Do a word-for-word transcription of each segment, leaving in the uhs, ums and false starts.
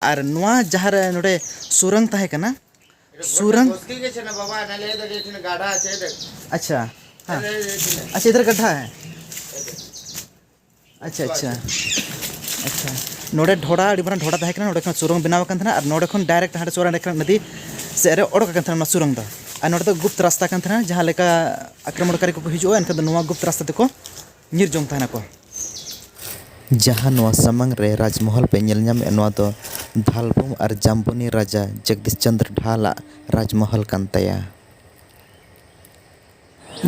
ᱟᱨ ᱱᱚᱣᱟ ᱡᱟᱦᱟᱸ ᱨᱮ ᱱᱚᱰᱮ ᱥᱩᱨᱟᱝ ᱛᱟᱦᱮᱸ ᱠᱟᱱᱟ, ᱥᱩᱨᱟᱝ। उसकी के छे ना बाबा, ना ले दे, छे ना गाढ़ा छे दे। अच्छा, हाँ। अरे, ये छे ना। अच्छा, इधर गड्ढा है। अच्छा, अच्छा। अच्छा, ᱱᱚᱰᱮ ᱰᱷᱚᱰᱟ, ᱟᱹᱰᱤ ᱢᱟᱨᱟᱝ ᱰᱷᱚᱰᱟ ᱛᱟᱦᱮᱸ ᱠᱟᱱᱟ, ᱱᱚᱰᱮ ᱠᱷᱚᱱ ᱥᱩᱨᱟᱝ ᱵᱮᱱᱟᱣ ᱟᱠᱟᱱ ᱛᱟᱦᱮᱱᱟ, ᱟᱨ ᱱᱚᱰᱮ ᱠᱷᱚᱱ direct ᱦᱟᱸᱰᱮ ᱥᱩᱨᱟᱝ ᱱᱟᱹᱫᱤ ᱥᱮᱫ ᱨᱮ ᱚᱰᱚᱠ ᱟᱠᱟᱱ ᱛᱟᱦᱮᱱᱟ ᱚᱱᱟ ᱥᱩᱨᱟᱝ ᱫᱚ᱾ ᱟᱨ ᱱᱚᱰᱮ ᱫᱚ ᱜᱩᱯᱛ ᱨᱟᱥᱛᱟ ᱠᱟᱱ ᱛᱟᱦᱮᱱᱟ, ᱡᱟᱦᱟᱸ ᱞᱮᱠᱟ ᱟᱠᱨᱚᱢᱚᱬᱠᱟᱨᱤ ᱠᱚᱠᱚ ᱦᱤᱡᱩᱜᱼᱟ, ᱮᱱᱠᱷᱟᱱ ᱫᱚ ᱱᱚᱣᱟ ᱜᱩᱯᱛ ᱨᱟᱥᱛᱟ ᱛᱮᱠᱚ ᱧᱤᱨ ᱡᱚᱝ ᱛᱟᱦᱮᱱᱟᱠᱚ᱾ ᱡᱟᱦᱟᱸ ᱱᱚᱣᱟ ᱥᱟᱢᱟᱝ ᱨᱮ ᱨᱟᱡᱽᱢᱚᱦᱚᱞ ᱯᱮ ᱧᱮᱞ ᱧᱟᱢᱮᱫᱼᱟ, ᱱᱚᱣᱟ ᱫᱚ ᱫᱷᱟᱞᱵᱷᱩᱢ ᱟᱨ ᱡᱟᱢᱵᱚᱱᱤ ᱨᱟᱡᱟ ᱡᱚᱜᱽᱫᱤᱥ ᱪᱚᱸᱫᱽᱨᱚ ᱰᱷᱟᱞᱟᱜ ᱨᱟᱡᱽᱢᱚᱦᱚᱞ ᱠᱟᱱ ᱛᱟᱭᱟ᱾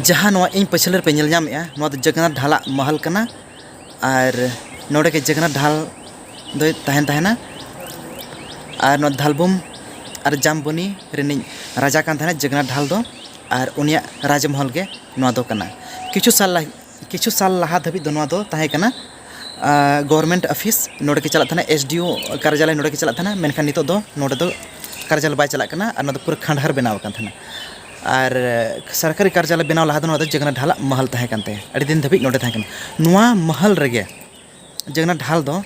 ᱡᱟᱦᱟᱸ ᱱᱚᱣᱟ ᱤᱧ ᱯᱟᱹᱪᱷᱞᱟᱹ ᱨᱮᱯᱮ ᱧᱮᱞ ᱧᱟᱢᱮᱫᱼᱟ, ᱱᱚᱣᱟ ᱫᱚ ᱡᱚᱜᱚᱱᱱᱟᱛᱷ ᱰᱷᱟᱞᱟᱜ ᱢᱚᱦᱚᱞ ᱠᱟᱱᱟ᱾ ᱟᱨ ᱱᱚᱰᱮ ᱜᱮ ᱡᱚᱜᱚᱱᱱᱟᱛᱷ ᱰᱷᱟᱞ ᱫᱚᱭ ᱛᱟᱦᱮᱱ ᱛᱟᱦᱮᱱᱟ᱾ ᱟᱨ ᱱᱚᱣᱟ ᱫᱷᱟᱞᱵᱷᱩᱢ ᱟᱨ ᱡᱟᱢᱵᱚᱱᱤ ᱨᱤᱱᱤᱡ ᱨᱟᱡᱟ ᱠᱟᱱ ᱛᱟᱦᱮᱱᱟ ᱡᱚᱜᱚᱱᱱᱟᱛᱷ ᱰᱷᱟᱞ ᱫᱚ᱾ ᱟᱨ ᱩᱱᱤᱭᱟᱜ ᱨᱟᱡᱽᱢᱚᱦᱚᱞ ᱜᱮ ᱱᱚᱣᱟ ᱫᱚ ᱠᱟᱱᱟ᱾ ᱠᱤᱪᱷᱩ ᱥᱟᱞ ᱞᱟ-, ᱠᱤᱪᱷᱩ ᱥᱟᱞ ᱞᱟᱦᱟ ᱫᱷᱟᱹᱵᱤᱡ ᱫᱚ ᱱᱚᱣᱟ ᱫᱚ ᱛᱟᱦᱮᱸ ᱠᱟᱱᱟ, ᱟᱸ, government office᱾ ᱱᱚᱰᱮ ᱜᱮ ᱪᱟᱞᱟᱜ ᱛᱟᱦᱮᱱᱟ, S D O ᱠᱟᱨᱡᱟᱞᱚᱭ ᱱᱚᱰᱮ ᱜᱮ ᱪᱟᱞᱟᱜ ᱛᱟᱦᱮᱱᱟ, ᱢᱮᱱᱠᱷᱟᱱ ᱱᱤᱛᱚᱜ ᱫᱚ ᱱᱚᱰᱮ ᱫᱚ ᱠᱟᱨᱡᱟᱞᱚᱭ ᱵᱟᱭ ᱪᱟᱞᱟᱜ ᱠᱟᱱᱟ ᱟᱨ ᱱᱚᱣᱟ ᱫᱚ ᱯᱩᱨᱟᱹ ᱠᱷᱟᱸᱰᱦᱟᱨ ᱵᱮᱱᱟᱣ ᱟᱠᱟᱱ ᱛᱟᱦᱮᱱᱟ᱾ ᱟᱨ ᱥᱚᱨᱠᱟᱨᱤ ᱠᱟᱨᱡᱟᱞᱚᱭ ᱵᱮᱱᱟᱣ ᱞᱟᱦᱟ ᱫᱚ ᱱᱚᱣᱟ ᱫᱚ ᱡᱚᱜᱚᱱᱱᱟᱛᱷ ᱰᱷᱟᱞᱟᱜ ᱢᱚᱦᱚᱞ ᱛᱟᱦᱮᱸ ᱠᱟᱱ ᱛᱟᱭᱟ, ᱟᱹᱰᱤ ᱫᱤᱱ ᱫᱷᱟᱹᱵᱤᱡ ᱱᱚᱰᱮ ᱛᱟᱦᱮᱸ ᱠᱟᱱᱟ᱾ ᱱᱚᱣᱟ ᱢᱚᱦᱚᱞ ᱨᱮᱜᱮ ᱡᱚᱜᱚᱱᱱᱟᱛᱷ ᱰᱷᱟᱞ ᱫᱚ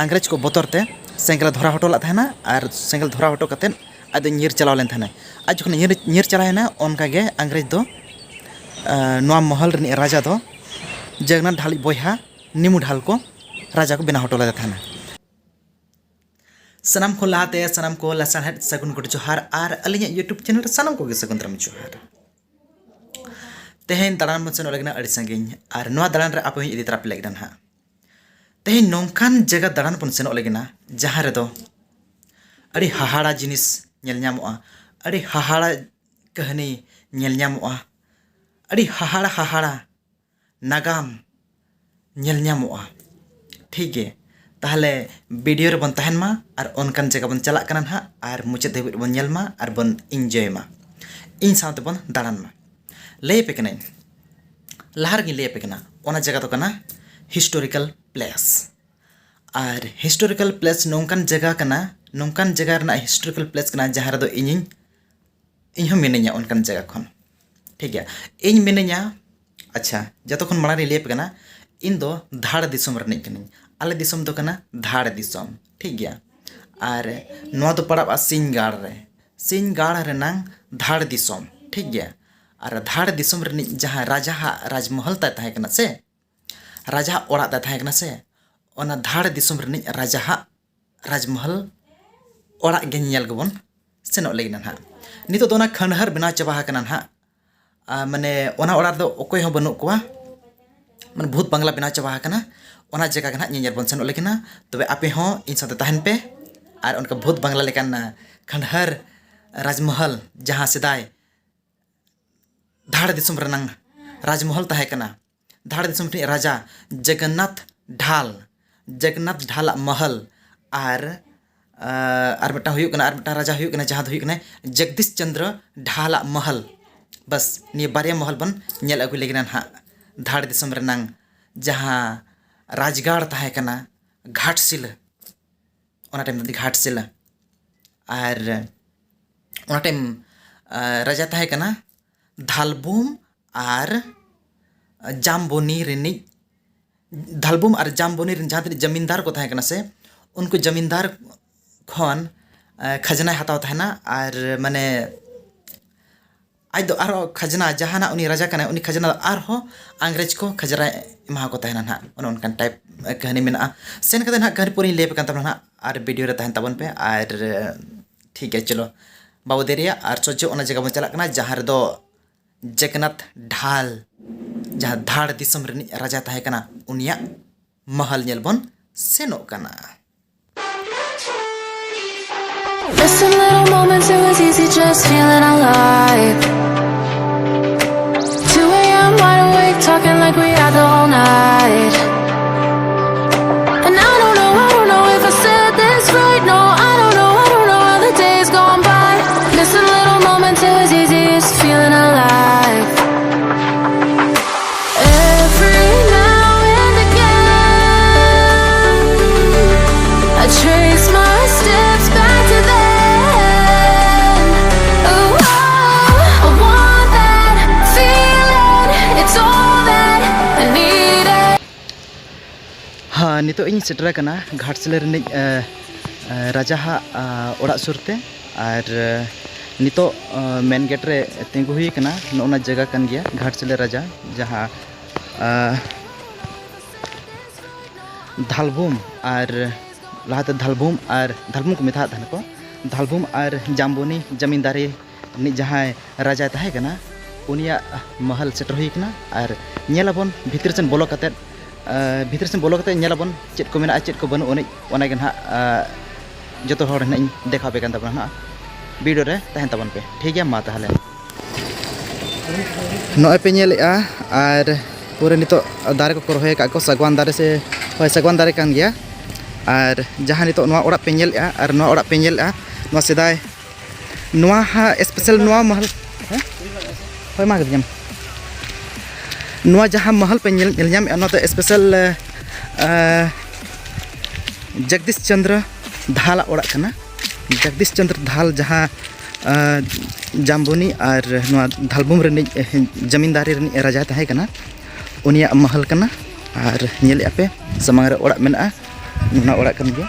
ᱤᱝᱨᱮᱡᱽ ᱠᱚ ᱵᱚᱛᱚᱨ ᱛᱮ ᱥᱮᱸᱜᱮᱞ ᱫᱷᱚᱨᱟᱣ ᱦᱚᱴᱚ ᱞᱮᱫ ᱛᱟᱦᱮᱱᱟ, ᱟᱨ ᱥᱮᱸᱜᱮᱞ ᱫᱷᱚᱨᱟᱣ ᱦᱚᱴᱚ ᱠᱟᱛᱮᱫ ᱟᱡ ᱫᱚ ᱧᱤᱨ ᱪᱟᱞᱟᱣ ᱞᱮᱱ ᱛᱟᱦᱮᱱᱟᱭ᱾ ᱟᱡ ᱡᱚᱠᱷᱚᱱ ᱧᱤᱨ, ᱧᱤᱨ ᱪᱟᱞᱟᱣ ᱮᱱᱟ, ᱚᱱᱠᱟ ᱜᱮ ᱤᱝᱨᱮᱡᱽ ᱫᱚ, ᱟᱸ, ᱱᱚᱣᱟ ᱢᱚᱦᱚᱞ ᱨᱤᱱᱤᱡ ᱨᱟᱡᱟ ᱫᱚ ᱡᱚᱜᱚᱱᱱᱟᱛᱷ ᱰᱷᱟᱞᱤᱡ ᱵᱚᱭᱦᱟ ᱱᱤᱢᱩ ᱰᱷᱟᱞ ᱠᱚ ᱨᱟᱡᱟ ᱠᱚ ᱵᱮᱱᱟᱣ ᱦᱚᱴᱚ ᱞᱮᱫᱮ ᱛᱟᱦᱮᱱᱟ᱾ ᱥᱟᱱᱟᱢ ᱠᱷᱚᱱ ᱞᱟᱦᱟᱛᱮ ᱥᱟᱱᱟᱢ ᱠᱚ ᱞᱟᱥᱟᱲᱦᱮᱫ ᱥᱟᱹᱜᱩᱱ ᱜᱚᱰ ᱡᱚᱦᱟᱨ ᱟᱨ ᱟᱹᱞᱤᱧᱟᱜ YouTube channel ᱨᱮ ᱥᱟᱱᱟᱢ ᱠᱚᱜᱮ ᱥᱟᱹᱜᱩᱱ ᱫᱟᱨᱟᱢ ᱡᱚᱦᱟᱨ᱾ ᱛᱮᱦᱮᱧ ᱫᱟᱬᱟᱱ ᱵᱚᱱ ᱥᱮᱱᱚᱜ ᱞᱟᱹᱜᱤᱫ ᱟᱹᱰᱤ ᱥᱟᱺᱜᱤᱧ, ᱟᱨ ᱱᱚᱣᱟ ᱫᱟᱬᱟᱱ ᱨᱮ ᱟᱯᱮ ᱦᱚᱸᱧ ᱤᱫᱤ ᱛᱟᱨᱟ ᱯᱮ ᱞᱟᱹᱜᱤᱫ ᱱᱟᱦᱟᱜ᱾ ᱛᱮᱦᱮᱧ ᱱᱚᱝᱠᱟᱱ ᱡᱟᱭᱜᱟ ᱫᱟᱬᱟᱱ ᱵᱚᱱ ᱥᱮᱱᱚᱜ ᱞᱟᱹᱜᱤᱫ, ᱡᱟᱦᱟᱸ ᱨᱮᱫᱚ ᱟᱹᱰᱤ ᱦᱟᱦᱟᱲᱟ ᱡᱤᱱᱤᱥ ᱧᱮᱞ ᱧᱟᱢᱚᱜᱼᱟ, ᱟᱹᱰᱤ ᱦᱟᱦᱟᱲᱟ ᱠᱟᱹᱦᱱᱤ ᱧᱮᱞ ᱧᱟᱢᱚᱜᱼᱟ, ᱟᱹᱰᱤ ᱦᱟᱦᱟᱲᱟ ᱦᱟᱦᱟᱲᱟ ᱱᱟᱜᱟᱢ ᱧᱮᱞ ᱧᱟᱢᱚᱜᱼᱟ᱾ ᱴᱷᱤᱠ ᱜᱮ, ᱛᱟᱦᱚᱞᱮ video ᱨᱮᱵᱚᱱ ᱛᱟᱦᱮᱱ ᱢᱟ ᱟᱨ ᱚᱱᱠᱟᱱ ᱡᱟᱭᱜᱟ ᱵᱚᱱ ᱪᱟᱞᱟᱜ ᱠᱟᱱᱟ ᱱᱟᱦᱟᱜ, ᱟᱨ ᱢᱩᱪᱟᱹᱫ ᱫᱷᱟᱹᱵᱤᱡ ᱵᱚᱱ ᱧᱮᱞ ᱢᱟ ᱟᱨ ᱵᱚᱱ enjoy ᱢᱟ᱾ ᱤᱧ ᱥᱟᱶᱛᱮ ᱵᱚᱱ ᱫᱟᱬᱟᱱ ᱢᱟ᱾ ᱞᱟᱹᱭ ᱟᱯᱮ ᱠᱟᱹᱱᱟᱹᱧ, ᱞᱟᱦᱟ ᱨᱮᱜᱮᱧ ᱞᱟᱹᱭ ᱟᱯᱮ ᱠᱟᱱᱟ, ᱚᱱᱟ ᱡᱟᱭᱜᱟ ᱫᱚ ᱠᱟᱱᱟ historical place᱾ ᱟᱨ historical place ᱱᱚᱝᱠᱟᱱ ᱡᱟᱭᱜᱟ ᱠᱟᱱᱟ, ᱱᱚᱝᱠᱟᱱ ᱡᱟᱭᱜᱟ ᱨᱮᱱᱟᱜ historical place ᱠᱟᱱᱟ, ᱡᱟᱦᱟᱸ ᱨᱮᱫᱚ ᱤᱧᱤᱧ, ᱤᱧ ᱦᱚᱸ ᱢᱤᱱᱟᱹᱧᱟ ᱚᱱᱠᱟᱱ ᱡᱟᱭᱜᱟ ᱠᱷᱚᱱ᱾ ᱴᱷᱤᱠ ᱜᱮᱭᱟ, ᱤᱧ ᱢᱤᱱᱟᱹᱧᱟ᱾ ᱟᱪᱪᱷᱟ, ᱡᱚᱛᱚ ᱠᱷᱚᱱ ᱢᱟᱲᱟᱝ ᱨᱤᱧ ᱞᱟᱹᱭ ᱟᱯᱮ ᱠᱟᱱᱟ, ᱤᱧ ᱫᱚ ᱫᱷᱟᱲ ᱫᱤᱥᱚᱢ ᱨᱤᱱᱤᱡ ᱠᱟᱹᱱᱟᱹᱧ᱾ ᱟᱞᱮ ᱫᱤᱥᱚᱢ ᱫᱚ ᱠᱟᱱᱟ ᱫᱷᱟᱲ ᱫᱤᱥᱚᱢ᱾ ᱴᱷᱤᱠ ᱜᱮᱭᱟ, ᱟᱨ ᱱᱚᱣᱟ ᱫᱚ ᱯᱟᱲᱟᱜᱼᱟ ᱥᱤᱧᱜᱟᱲ ᱨᱮ, ᱥᱤᱧᱜᱟᱲ ᱨᱮᱱᱟᱝ ᱫᱷᱟᱲ ᱫᱤᱥᱚᱢ, ᱴᱷᱤᱠ ᱜᱮᱭᱟ᱾ ᱟᱨ ᱫᱷᱟᱲ ᱫᱤᱥᱚᱢ ᱨᱤᱱᱤᱡ ᱡᱟᱦᱟᱸ ᱨᱟᱡᱟᱣᱟᱜ ᱨᱟᱡᱽᱢᱚᱦᱚᱞ ᱛᱟᱭ ᱛᱟᱦᱮᱸ ᱠᱟᱱᱟ ᱥᱮ, ᱨᱟᱡᱟᱣᱟᱜ ᱚᱲᱟᱜ ᱛᱟᱭ ᱛᱟᱦᱮᱸ ᱠᱟᱱᱟ ᱥᱮ, ᱚᱱᱟ ᱫᱷᱟᱲ ᱫᱤᱥᱚᱢ ᱨᱤᱱᱤᱡ ᱨᱟᱡᱟᱣᱟᱜ ᱨᱟᱡᱽᱢᱚᱦᱚᱞ ᱚᱲᱟᱜ ᱜᱮ ᱧᱮᱧᱮᱞ ᱜᱮᱵᱚᱱ ᱥᱮᱱᱚᱜ ᱞᱟᱹᱜᱤᱫ ᱱᱟᱦᱟᱜ᱾ ᱱᱤᱛᱚᱜ ᱫᱚ ᱚᱱᱟ ᱠᱷᱟᱸᱰᱦᱟᱨ ᱵᱮᱱᱟᱣ ᱪᱟᱵᱟ ᱟᱠᱟᱱᱟ ᱱᱟᱦᱟᱜ᱾ ᱟᱨ ᱢᱟᱱᱮ ᱚᱱᱟ ᱚᱲᱟᱜ ᱨᱮᱫᱚ ᱚᱠᱚᱭ ᱦᱚᱸ ᱵᱟᱹᱱᱩᱜ ᱠᱚᱣᱟ, ᱢᱟᱱᱮ ᱵᱷᱩᱛ ᱵᱟᱝᱞᱟ ᱵᱮᱱᱟᱣ ᱪᱟᱵᱟ ᱟᱠᱟᱱᱟ᱾ ᱚᱱᱟ ᱡᱟᱭᱜᱟ ᱜᱮ ᱱᱟᱦᱟᱜ ᱧᱮᱧᱮᱞ ᱵᱚᱱ ᱥᱮᱱᱚᱜ ᱞᱟᱹᱜᱤᱫ ᱱᱟ᱾ ᱛᱚᱵᱮ ᱟᱯᱮ ᱦᱚᱸ ᱤᱧ ᱥᱟᱶᱛᱮ ᱛᱟᱦᱮᱱ ᱯᱮ ᱟᱨ ᱚᱱᱠᱟ ᱵᱷᱩᱛ ᱵᱟᱝᱞᱟ ᱞᱮᱠᱟᱱ ᱠᱷᱟᱸᱰᱦᱟᱨ ᱨᱟᱡᱽᱢᱚᱦᱚᱞ, ᱡᱟᱦᱟᱸ ᱥᱮᱫᱟᱭ ᱫᱷᱟᱲ ᱫᱤᱥᱚᱢ ᱨᱮᱱᱟᱝ ᱨᱟᱡᱽᱢᱚᱦᱚᱞ ᱛᱟᱦᱮᱸ ᱠᱟᱱᱟ, ᱫᱷᱟᱲ ᱫᱤᱥᱚᱢ ᱨᱤᱱᱤᱡ ᱨᱟᱡᱟ ᱡᱚᱜᱚᱱᱱᱟᱛᱷ ᱰᱷᱟᱞ, ᱡᱚᱜᱚᱱᱱᱟᱛᱷ ᱰᱷᱟᱞᱟᱜ ᱢᱚᱦᱚᱞ, ᱟᱨ ᱟᱨ ᱢᱤᱫᱴᱟᱝ ᱦᱩᱭᱩᱜ ᱠᱟᱱᱟ, ᱟᱨ ᱢᱤᱫᱴᱟᱝ ᱨᱟᱡᱟ ᱦᱩᱭᱩᱜ ᱠᱟᱱᱟ, ᱡᱟᱦᱟᱸ ᱫᱚ ᱦᱩᱭᱩᱜ ᱠᱟᱱᱟ ᱡᱚᱜᱽᱫᱤᱥ ᱪᱚᱱᱫᱨᱚ ᱰᱷᱟᱞᱟᱜ ᱢᱚᱦᱚᱞ᱾ ᱵᱟᱥ, ᱱᱤᱭᱟᱹ ᱵᱟᱨᱭᱟ ᱢᱚᱦᱚᱞ ᱵᱚᱱ ᱧᱮᱞ ᱟᱹᱜᱩ ᱞᱟᱹᱜᱤᱫ ᱱᱟᱦᱟᱜ᱾ ᱫᱷᱟᱲ ᱫᱤᱥᱚᱢ ᱨᱮᱱᱟᱝ ᱡᱟᱦᱟᱸ ᱨᱟᱡᱽᱜᱟᱲ ᱛᱟᱦᱮᱸ ᱠᱟᱱᱟ ᱜᱷᱟᱴᱥᱤᱞᱟᱹ, ᱚᱱᱟ ᱴᱟᱭᱤᱢ ᱫᱚ ᱜᱷᱟᱴᱥᱤᱞᱟᱹ, ᱟᱨ ᱚᱱᱟ ᱴᱟᱭᱤᱢ ᱨᱟᱡᱟ ᱛᱟᱦᱮᱸ ᱠᱟᱱᱟ ᱫᱷᱟᱞᱵᱩᱢ ᱟᱨ ᱡᱟᱢᱵᱚᱱᱤ ᱨᱤᱱᱤᱡ, ᱫᱷᱟᱞᱵᱩᱢ ᱟᱨ ᱡᱟᱢᱵᱚᱱᱤ ᱨᱤᱱ ᱡᱟᱦᱟᱸ ᱛᱤᱱᱟᱹᱜ ᱡᱟᱢᱤᱱᱫᱟᱨ ᱠᱚ ᱛᱟᱦᱮᱸ ᱠᱟᱱᱟ ᱥᱮ, ᱩᱱᱠᱩ ᱡᱟᱢᱤᱱᱫᱟᱨ ᱠᱷᱚᱱ ᱠᱷᱟᱡᱽᱱᱟᱭ ᱦᱟᱛᱟᱣ ᱛᱟᱦᱮᱱᱟ᱾ ᱟᱨ ᱢᱟᱱᱮ ᱟᱡ ᱫᱚ ᱟᱨᱦᱚᱸ ᱠᱷᱟᱡᱽᱱᱟ, ᱡᱟᱦᱟᱱᱟᱜ ᱩᱱᱤ ᱨᱟᱡᱟ ᱠᱟᱱᱟᱭ, ᱩᱱᱤ ᱠᱷᱟᱡᱽᱱᱟ ᱫᱚ ᱟᱨᱦᱚᱸ ᱤᱝᱨᱮᱡᱽ ᱠᱚ ᱠᱷᱟᱡᱽᱱᱟᱭ ᱮᱢᱟ ᱠᱚ ᱛᱟᱦᱮᱱᱟ ᱱᱟᱦᱟᱜ᱾ ᱚᱱᱮ ᱚᱱᱠᱟᱱ ᱴᱟᱭᱤᱯ ᱠᱟᱹᱦᱱᱤ ᱢᱮᱱᱟᱜᱼᱟ᱾ ᱥᱮᱱ ᱠᱟᱛᱮ ᱱᱟᱦᱟᱜ ᱠᱟᱹᱦᱱᱤ ᱯᱩᱨᱟᱹᱧ ᱞᱟᱹᱭ ᱟᱯᱮ ᱠᱟᱱ ᱛᱟᱵᱚᱱᱟ ᱱᱟᱦᱟᱜ, ᱟᱨ ᱵᱷᱤᱰᱤᱭᱳ ᱨᱮ ᱛᱟᱦᱮᱱ ᱛᱟᱵᱚᱱ ᱯᱮ᱾ ᱟᱨ ᱴᱷᱤᱠ ᱜᱮᱭᱟ, ᱪᱚᱞᱚ ᱵᱟᱵᱩ ᱫᱮᱨᱤᱭᱟ, ᱟᱨ ᱥᱚᱡᱷᱮ ᱚᱱᱟ ᱡᱟᱭᱜᱟ ᱵᱚᱱ ᱪᱟᱞᱟᱜ ᱠᱟᱱᱟ ᱡᱟᱦᱟᱸ ᱨᱮᱫᱚ ᱡᱚᱜᱚᱱᱱᱟᱛᱷ ᱰᱷᱟᱞ, ᱡᱟᱦᱟᱸ ᱫᱷᱟᱲ ᱫᱤᱥᱚᱢ ᱨᱤᱱᱤᱡ ᱨᱟᱡᱟ ᱛᱟᱦᱮᱸ ᱠᱟᱱᱟ, ᱩᱱᱤᱭᱟᱜ ᱢᱚᱦᱚᱞ ᱧᱮᱞ ᱵᱚᱱ ᱥᱮᱱᱚᱜ ᱠᱟᱱᱟ᱾ Missing little moments, it was easy just feeling alive. two a.m. wide awake, talking like we had the whole night. And I don't know, I don't know if I said this right. No, I don't know, I don't know how the days gone by. Missing little moments, it was easy just feeling alive. Every now and again, I trace my steps back to then. Oh, I want that feeling. It's all that I needed. ᱦᱮᱸ, ᱱᱤᱛᱚᱜ ᱤᱧ ᱥᱮᱴᱮᱨ ᱟᱠᱟᱱᱟ ᱜᱷᱟᱴᱥᱤᱞᱟᱹ ᱨᱤᱱᱤᱡ ᱮ, ᱨᱟᱡᱟᱣᱟᱜ ᱚᱲᱟᱜ ᱥᱩᱨ ᱛᱮ᱾ ᱟᱨ ᱱᱤᱛᱚᱜ ᱢᱮᱱ ᱜᱮᱴ ᱨᱮ ᱛᱤᱸᱜᱩ ᱦᱩᱭ ᱟᱠᱟᱱᱟ᱾ ᱱᱚᱜᱼᱚ ᱱᱟ ᱡᱟᱭᱜᱟ ᱠᱟᱱ ᱜᱮᱭᱟ ᱜᱷᱟᱴᱥᱤᱞᱟᱹ ᱨᱟᱡᱟ, ᱡᱟᱦᱟᱸ ᱫᱷᱟᱞᱵᱷᱩᱢ ᱟᱨ ᱞᱟᱦᱟᱛᱮ ᱫᱷᱟᱞᱵᱷᱩᱢ ᱟᱨ ᱫᱷᱟᱞᱵᱷᱩᱢ ᱠᱚ ᱢᱮᱛᱟᱜ ᱛᱟᱦᱮᱱᱟ ᱠᱚ, ᱫᱷᱟᱞᱵᱷᱩᱢ ᱟᱨ ᱡᱟᱢᱵᱚᱱᱤ ᱡᱟᱢᱤᱱᱫᱟᱨᱤ ᱨᱤᱱᱤᱡ ᱡᱟᱦᱟᱸᱭ ᱨᱟᱡᱟᱭ ᱛᱟᱦᱮᱸ ᱠᱟᱱᱟ, ᱩᱱᱤᱭᱟᱜ ᱢᱚᱦᱚᱞ ᱥᱮᱴᱮᱨ ᱦᱩᱭ ᱠᱟᱱᱟ᱾ ᱟᱨ ᱧᱮᱞ ᱟᱵᱚᱱ ᱵᱷᱤᱛᱤᱨ ᱥᱮᱱ ᱵᱚᱞᱚ ᱠᱟᱛᱮᱫ, ᱟᱨ ᱵᱷᱤᱛᱤᱨ ᱥᱮᱱ ᱵᱚᱞᱚ ᱠᱟᱛᱮᱫ ᱧᱮᱞ ᱟᱵᱚᱱ ᱪᱮᱫ ᱠᱚ ᱢᱮᱱᱟᱜᱼᱟ, ᱪᱮᱫ ᱠᱚ ᱵᱟᱹᱱᱩᱜ ᱟᱹᱱᱤᱡ, ᱚᱱᱟ ᱜᱮ ᱱᱟᱦᱟᱜ, ᱟᱨ ᱡᱚᱛᱚ ᱦᱚᱲ ᱱᱟᱦᱟᱜ ᱤᱧ ᱫᱮᱠᱷᱟᱣ ᱟᱯᱮ ᱠᱟᱱ ᱛᱟᱵᱚᱱᱟ ᱱᱟᱦᱟᱜ᱾ ᱵᱷᱤᱰᱤᱭᱳ ᱨᱮ ᱛᱟᱦᱮᱱ ᱛᱟᱵᱚᱱ ᱯᱮ, ᱴᱷᱤᱠ ᱜᱮᱭᱟ? ᱢᱟ ᱛᱟᱦᱚᱞᱮ, ᱱᱚᱜᱼᱚᱭ ᱯᱮ ᱧᱮᱞᱮᱫᱼᱟ, ᱟᱨ ᱯᱩᱨᱟᱹ ᱱᱤᱛᱚᱜ ᱫᱟᱨᱮ ᱠᱚᱠᱚ ᱨᱚᱦᱚᱭ ᱟᱠᱟᱫ ᱠᱚ, ᱥᱟᱜᱣᱟᱱ ᱫᱟᱨᱮ ᱥᱮ, ᱦᱳᱭ, ᱥᱟᱜᱣᱟᱱ ᱫᱟᱨᱮ ᱠᱟᱱ ᱜᱮᱭᱟ᱾ ᱟᱨ ᱡᱟᱦᱟᱸ ᱱᱤᱛᱚᱜ ᱱᱚᱣᱟ ᱚᱲᱟᱜ ᱯᱮ ᱧᱮᱞᱮᱫᱼᱟ, ᱟᱨ ᱱᱚᱣᱟ ᱚᱲᱟᱜ ᱯᱮ ᱧᱮᱞᱮᱫᱼᱟ, ᱱᱚᱣᱟ ᱥᱮᱫᱟᱭ, ᱱᱚᱣᱟ ᱦᱟᱸᱜ ᱥᱯᱮᱥᱟᱞ ᱱᱚᱣᱟ ᱢᱚᱦᱚᱞ, ᱦᱮᱸ? ᱦᱳᱭ, ᱢᱟ ᱠᱟᱹᱴᱤᱡ ᱧᱟᱢ᱾ ᱱᱚᱣᱟ ᱡᱟᱦᱟᱸ ᱢᱚᱦᱚᱞ ᱯᱮ ᱧᱮᱞ, ᱧᱮᱞ ᱧᱟᱢᱮᱫᱼᱟ, ᱱᱚᱣᱟ ᱫᱚ ᱥᱯᱮᱥᱟᱞ, ᱮ, ᱡᱚᱜᱽᱫᱤᱥ ᱪᱚᱱᱫᱨᱚ ᱫᱷᱟᱞᱟᱜ ᱚᱲᱟᱜ ᱠᱟᱱᱟ᱾ ᱡᱚᱜᱽᱫᱤᱥ ᱪᱚᱱᱫᱨᱚ ᱫᱷᱟᱞ ᱡᱟᱦᱟᱸ, ᱮ, ᱡᱟᱢᱵᱚᱱᱤ ᱟᱨ ᱱᱚᱣᱟ ᱫᱷᱟᱞᱵᱷᱩᱢ ᱨᱤᱱᱤᱡ, ᱮ, ᱡᱟᱢᱤᱱᱫᱟᱨᱤ ᱨᱤᱱᱤᱡ ᱨᱟᱡᱟᱭ ᱛᱟᱦᱮᱸ ᱠᱟᱱᱟ, ᱩᱱᱤᱭᱟᱜ ᱢᱚᱦᱚᱞ ᱠᱟᱱᱟ᱾ ᱟᱨ ᱧᱮᱞᱮᱫᱼᱟ ᱯᱮ, ᱥᱟᱢᱟᱝ ᱨᱮ ᱚᱲᱟᱜ ᱢᱮᱱᱟᱜᱼᱟ, ᱚᱱᱟ ᱚᱲᱟᱜ ᱠᱟᱱ ᱜᱮᱭᱟ᱾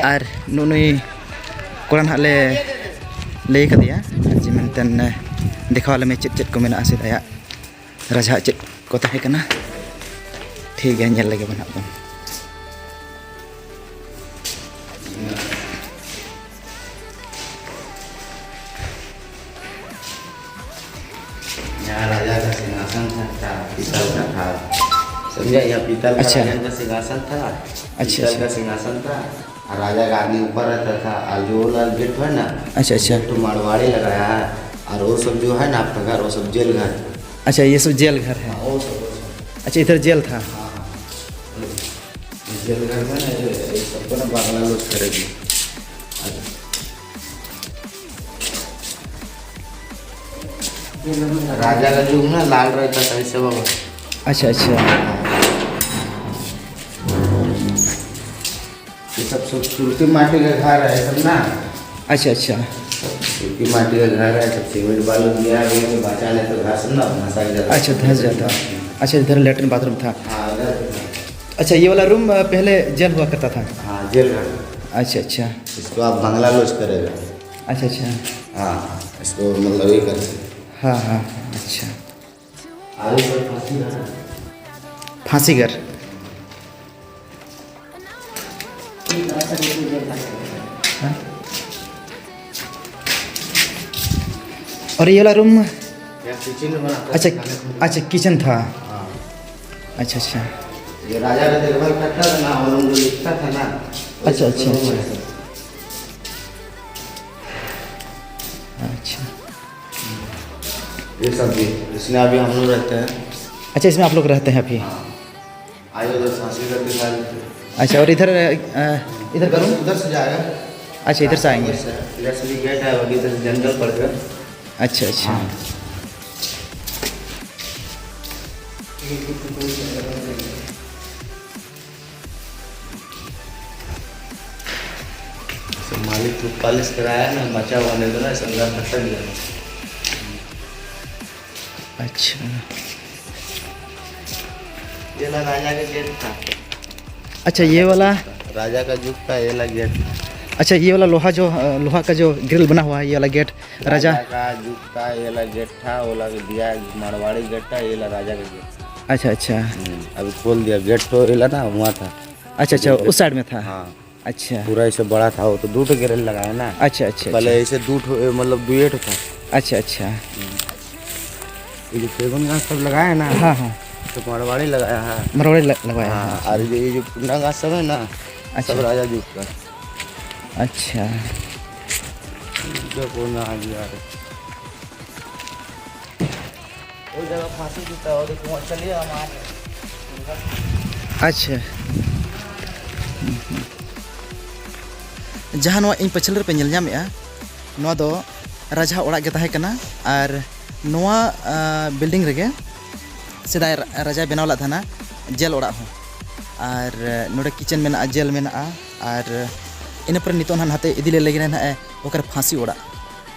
ᱟᱨ ᱱᱩᱜᱼᱩ ᱱᱩᱭ ᱠᱚᱲᱟ ᱱᱟᱦᱟᱜ ᱞᱮ ᱞᱟᱹᱭ ᱠᱟᱫᱮᱭᱟ ᱡᱮ ᱢᱮᱱᱛᱮ, ᱫᱮᱠᱷᱟᱣ ᱟᱞᱮ ᱢᱮ ᱪᱮᱫ ᱪᱮᱫ ᱠᱚ ᱢᱮᱱᱟᱜᱼᱟ ᱥᱮᱫᱟᱭᱟᱜ ᱨᱟᱡᱟᱣᱟᱜ ᱪᱮᱫ ᱠᱚ ᱛᱟᱦᱮᱸ ᱠᱟᱱᱟ᱾ ᱴᱷᱤᱠ ᱜᱮᱭᱟ, ᱧᱮᱞ ᱞᱮᱜᱮ ᱵᱚᱱ ᱱᱟᱦᱟᱜ ᱵᱚᱱ᱾ यहाँ राजा का सिंहासन था, था, पीतल का था। समझा? यहाँ पीतल का अच्छा। राजा का सिंहासन था, अच्छा, पीतल अच्छा। का सिंहासन था। और राजा का आदमी ऊपर रहता था, और जो वो लाल गेट है ना, अच्छा, अच्छा। गेट तो मारवाड़ी लगाया है, और वो सब जो है ना आपका घर, वो सब जेल घर है। अच्छा, ये सब जेल घर है। हाँ, वो सब, वो सब। अच्छा, इधर जेल था। हाँ, हाँ। जेल घर में ना, ये, ये सबको ना बांग्ला लोग करेगी। राजा का जो ना लाल रहता था, ऐसे बाबा। अच्छा, अच्छा। ये सब, सब सुरती माटी का घर है, सब ना। अच्छा, अच्छा। सुरती माटी का घर है, सब सीमेंट बालू दिया है, ये बचा ले तो घर सब ना धंसा जाता है। अच्छा, धंस जाता है। अच्छा, इधर लेटरिन बाथरूम था। हाँ, इधर था। अच्छा, ये वाला रूम पहले जेल हुआ करता था? हाँ, जेल का। अच्छा, अच्छा। इसको आप बंगला लॉज करेगा। अच्छा, अच्छा। हाँ, इसको मतलब ये कर सकते। हाँ, हाँ, अच्छा। आगे कोई फांसी घर है? फांसी घर। हाँ? और ये वाला रूम? या किचन में बनाता अच्छा। था खाने पीने। अच्छा, किचन था। हाँ। अच्छा, अच्छा। ये राजा का देखभाल करता था ना, और उनको लिखता था ना। अच्छा, अच्छा, अच्छा। अच्छा। ये सब भी, इसमें अभी हम लोग रहते हैं। अच्छा, इसमें आप लोग रहते हैं अभी? हाँ। आइए उधर सांसी करके खा लीजिए। अच्छा, और इधर, अ, इधर उधर करूँ? से, उधर से जाएगा। अच्छा, इधर से आएंगे। इधर से, इधर से भी गेट है, अभी इधर से जंगल पड़ गया। अच्छा, अच्छा। हाँ। तो मालिक को पालिश कराया ना, बचा हुआ नहीं तो ना, संगा फटक गया। अच्छा। ये ना राजा का गेट था। अच्छा, ये वाला? राजा का जुग का ये वाला गेट। अच्छा, ये वाला लोहा जो, अ, लोहा का जो ग्रिल बना हुआ है, ये वाला गेट राजा? राजा का जुग का ये वाला गेट था, वो वाला दिया मारवाड़ी गेट था, ये वाला राजा का गेट। अच्छा, अच्छा। हम्म, अभी खोल दिया गेट, तो ये वाला ना वहाँ था। अच्छा, अच्छा, उस साइड में था। हाँ। अच्छा। पूरा ऐसे बड़ा था, वो तो दू ठो ग्रिल लगाया ना। अच्छा, अच्छा, पहले अच्छा। ऐसे दू ठो, मतलब दुए ठो था। अच्छा, अच्छा। हम्म। ये जो सेवन गाछ सब लगाया है ना, हाँ, हाँ। तो मारवाड़ी लगाया है। मारवाड़ी ल-, लगाया है, हाँ, अच्छा। और ये, ये जो पुन्ना गाछ सब है ना, अच्छा। सब राजा जी का। अच्छा। जो पुन्ना आ गया है। वो जगह फांसी की था, और एक वहाँ चलिए, हम आ रहे हैं। अच्छा। ᱡᱟᱦᱟᱸ ᱱᱚᱣᱟ ᱤᱧ ᱯᱟᱹᱪᱷᱞᱟᱹ ᱨᱮᱯᱮ ᱧᱮᱞ ᱧᱟᱢᱮᱜᱼᱟ, ᱱᱚᱣᱟ ᱫᱚ ᱨᱟᱡᱟ ᱚᱲᱟᱜ ᱜᱮ ᱛᱟᱦᱮᱸ ᱠᱟᱱᱟ᱾ ᱟᱨ ᱱᱚᱣᱟ, ᱟ, ᱵᱤᱞᱰᱤᱝ ᱨᱮᱜᱮ ᱥᱮᱫᱟᱭ ᱨᱟ-, ᱨᱟᱡᱟᱭ ᱵᱮᱱᱟᱣ ᱞᱮᱫ ᱛᱟᱦᱮᱱᱟ ᱡᱮᱞ ᱚᱲᱟᱜ ᱦᱚᱸ᱾ ᱟᱨ ᱱᱚᱰᱮ ᱠᱤᱪᱮᱱ ᱢᱮᱱᱟᱜᱼᱟ, ᱡᱮᱞ ᱢᱮᱱᱟᱜᱼᱟ᱾ ᱟᱨ ᱤᱱᱟᱹ ᱯᱚᱨᱮ ᱱᱤᱛᱚᱜ ᱱᱟᱦᱟᱜ ᱱᱟᱛᱮ ᱤᱫᱤ ᱞᱮ ᱞᱟᱹᱜᱤᱫ ᱱᱟᱦᱟᱜ ᱮ ᱚᱠᱟᱨᱮ ᱯᱷᱟᱸᱥᱤ ᱚᱲᱟᱜ,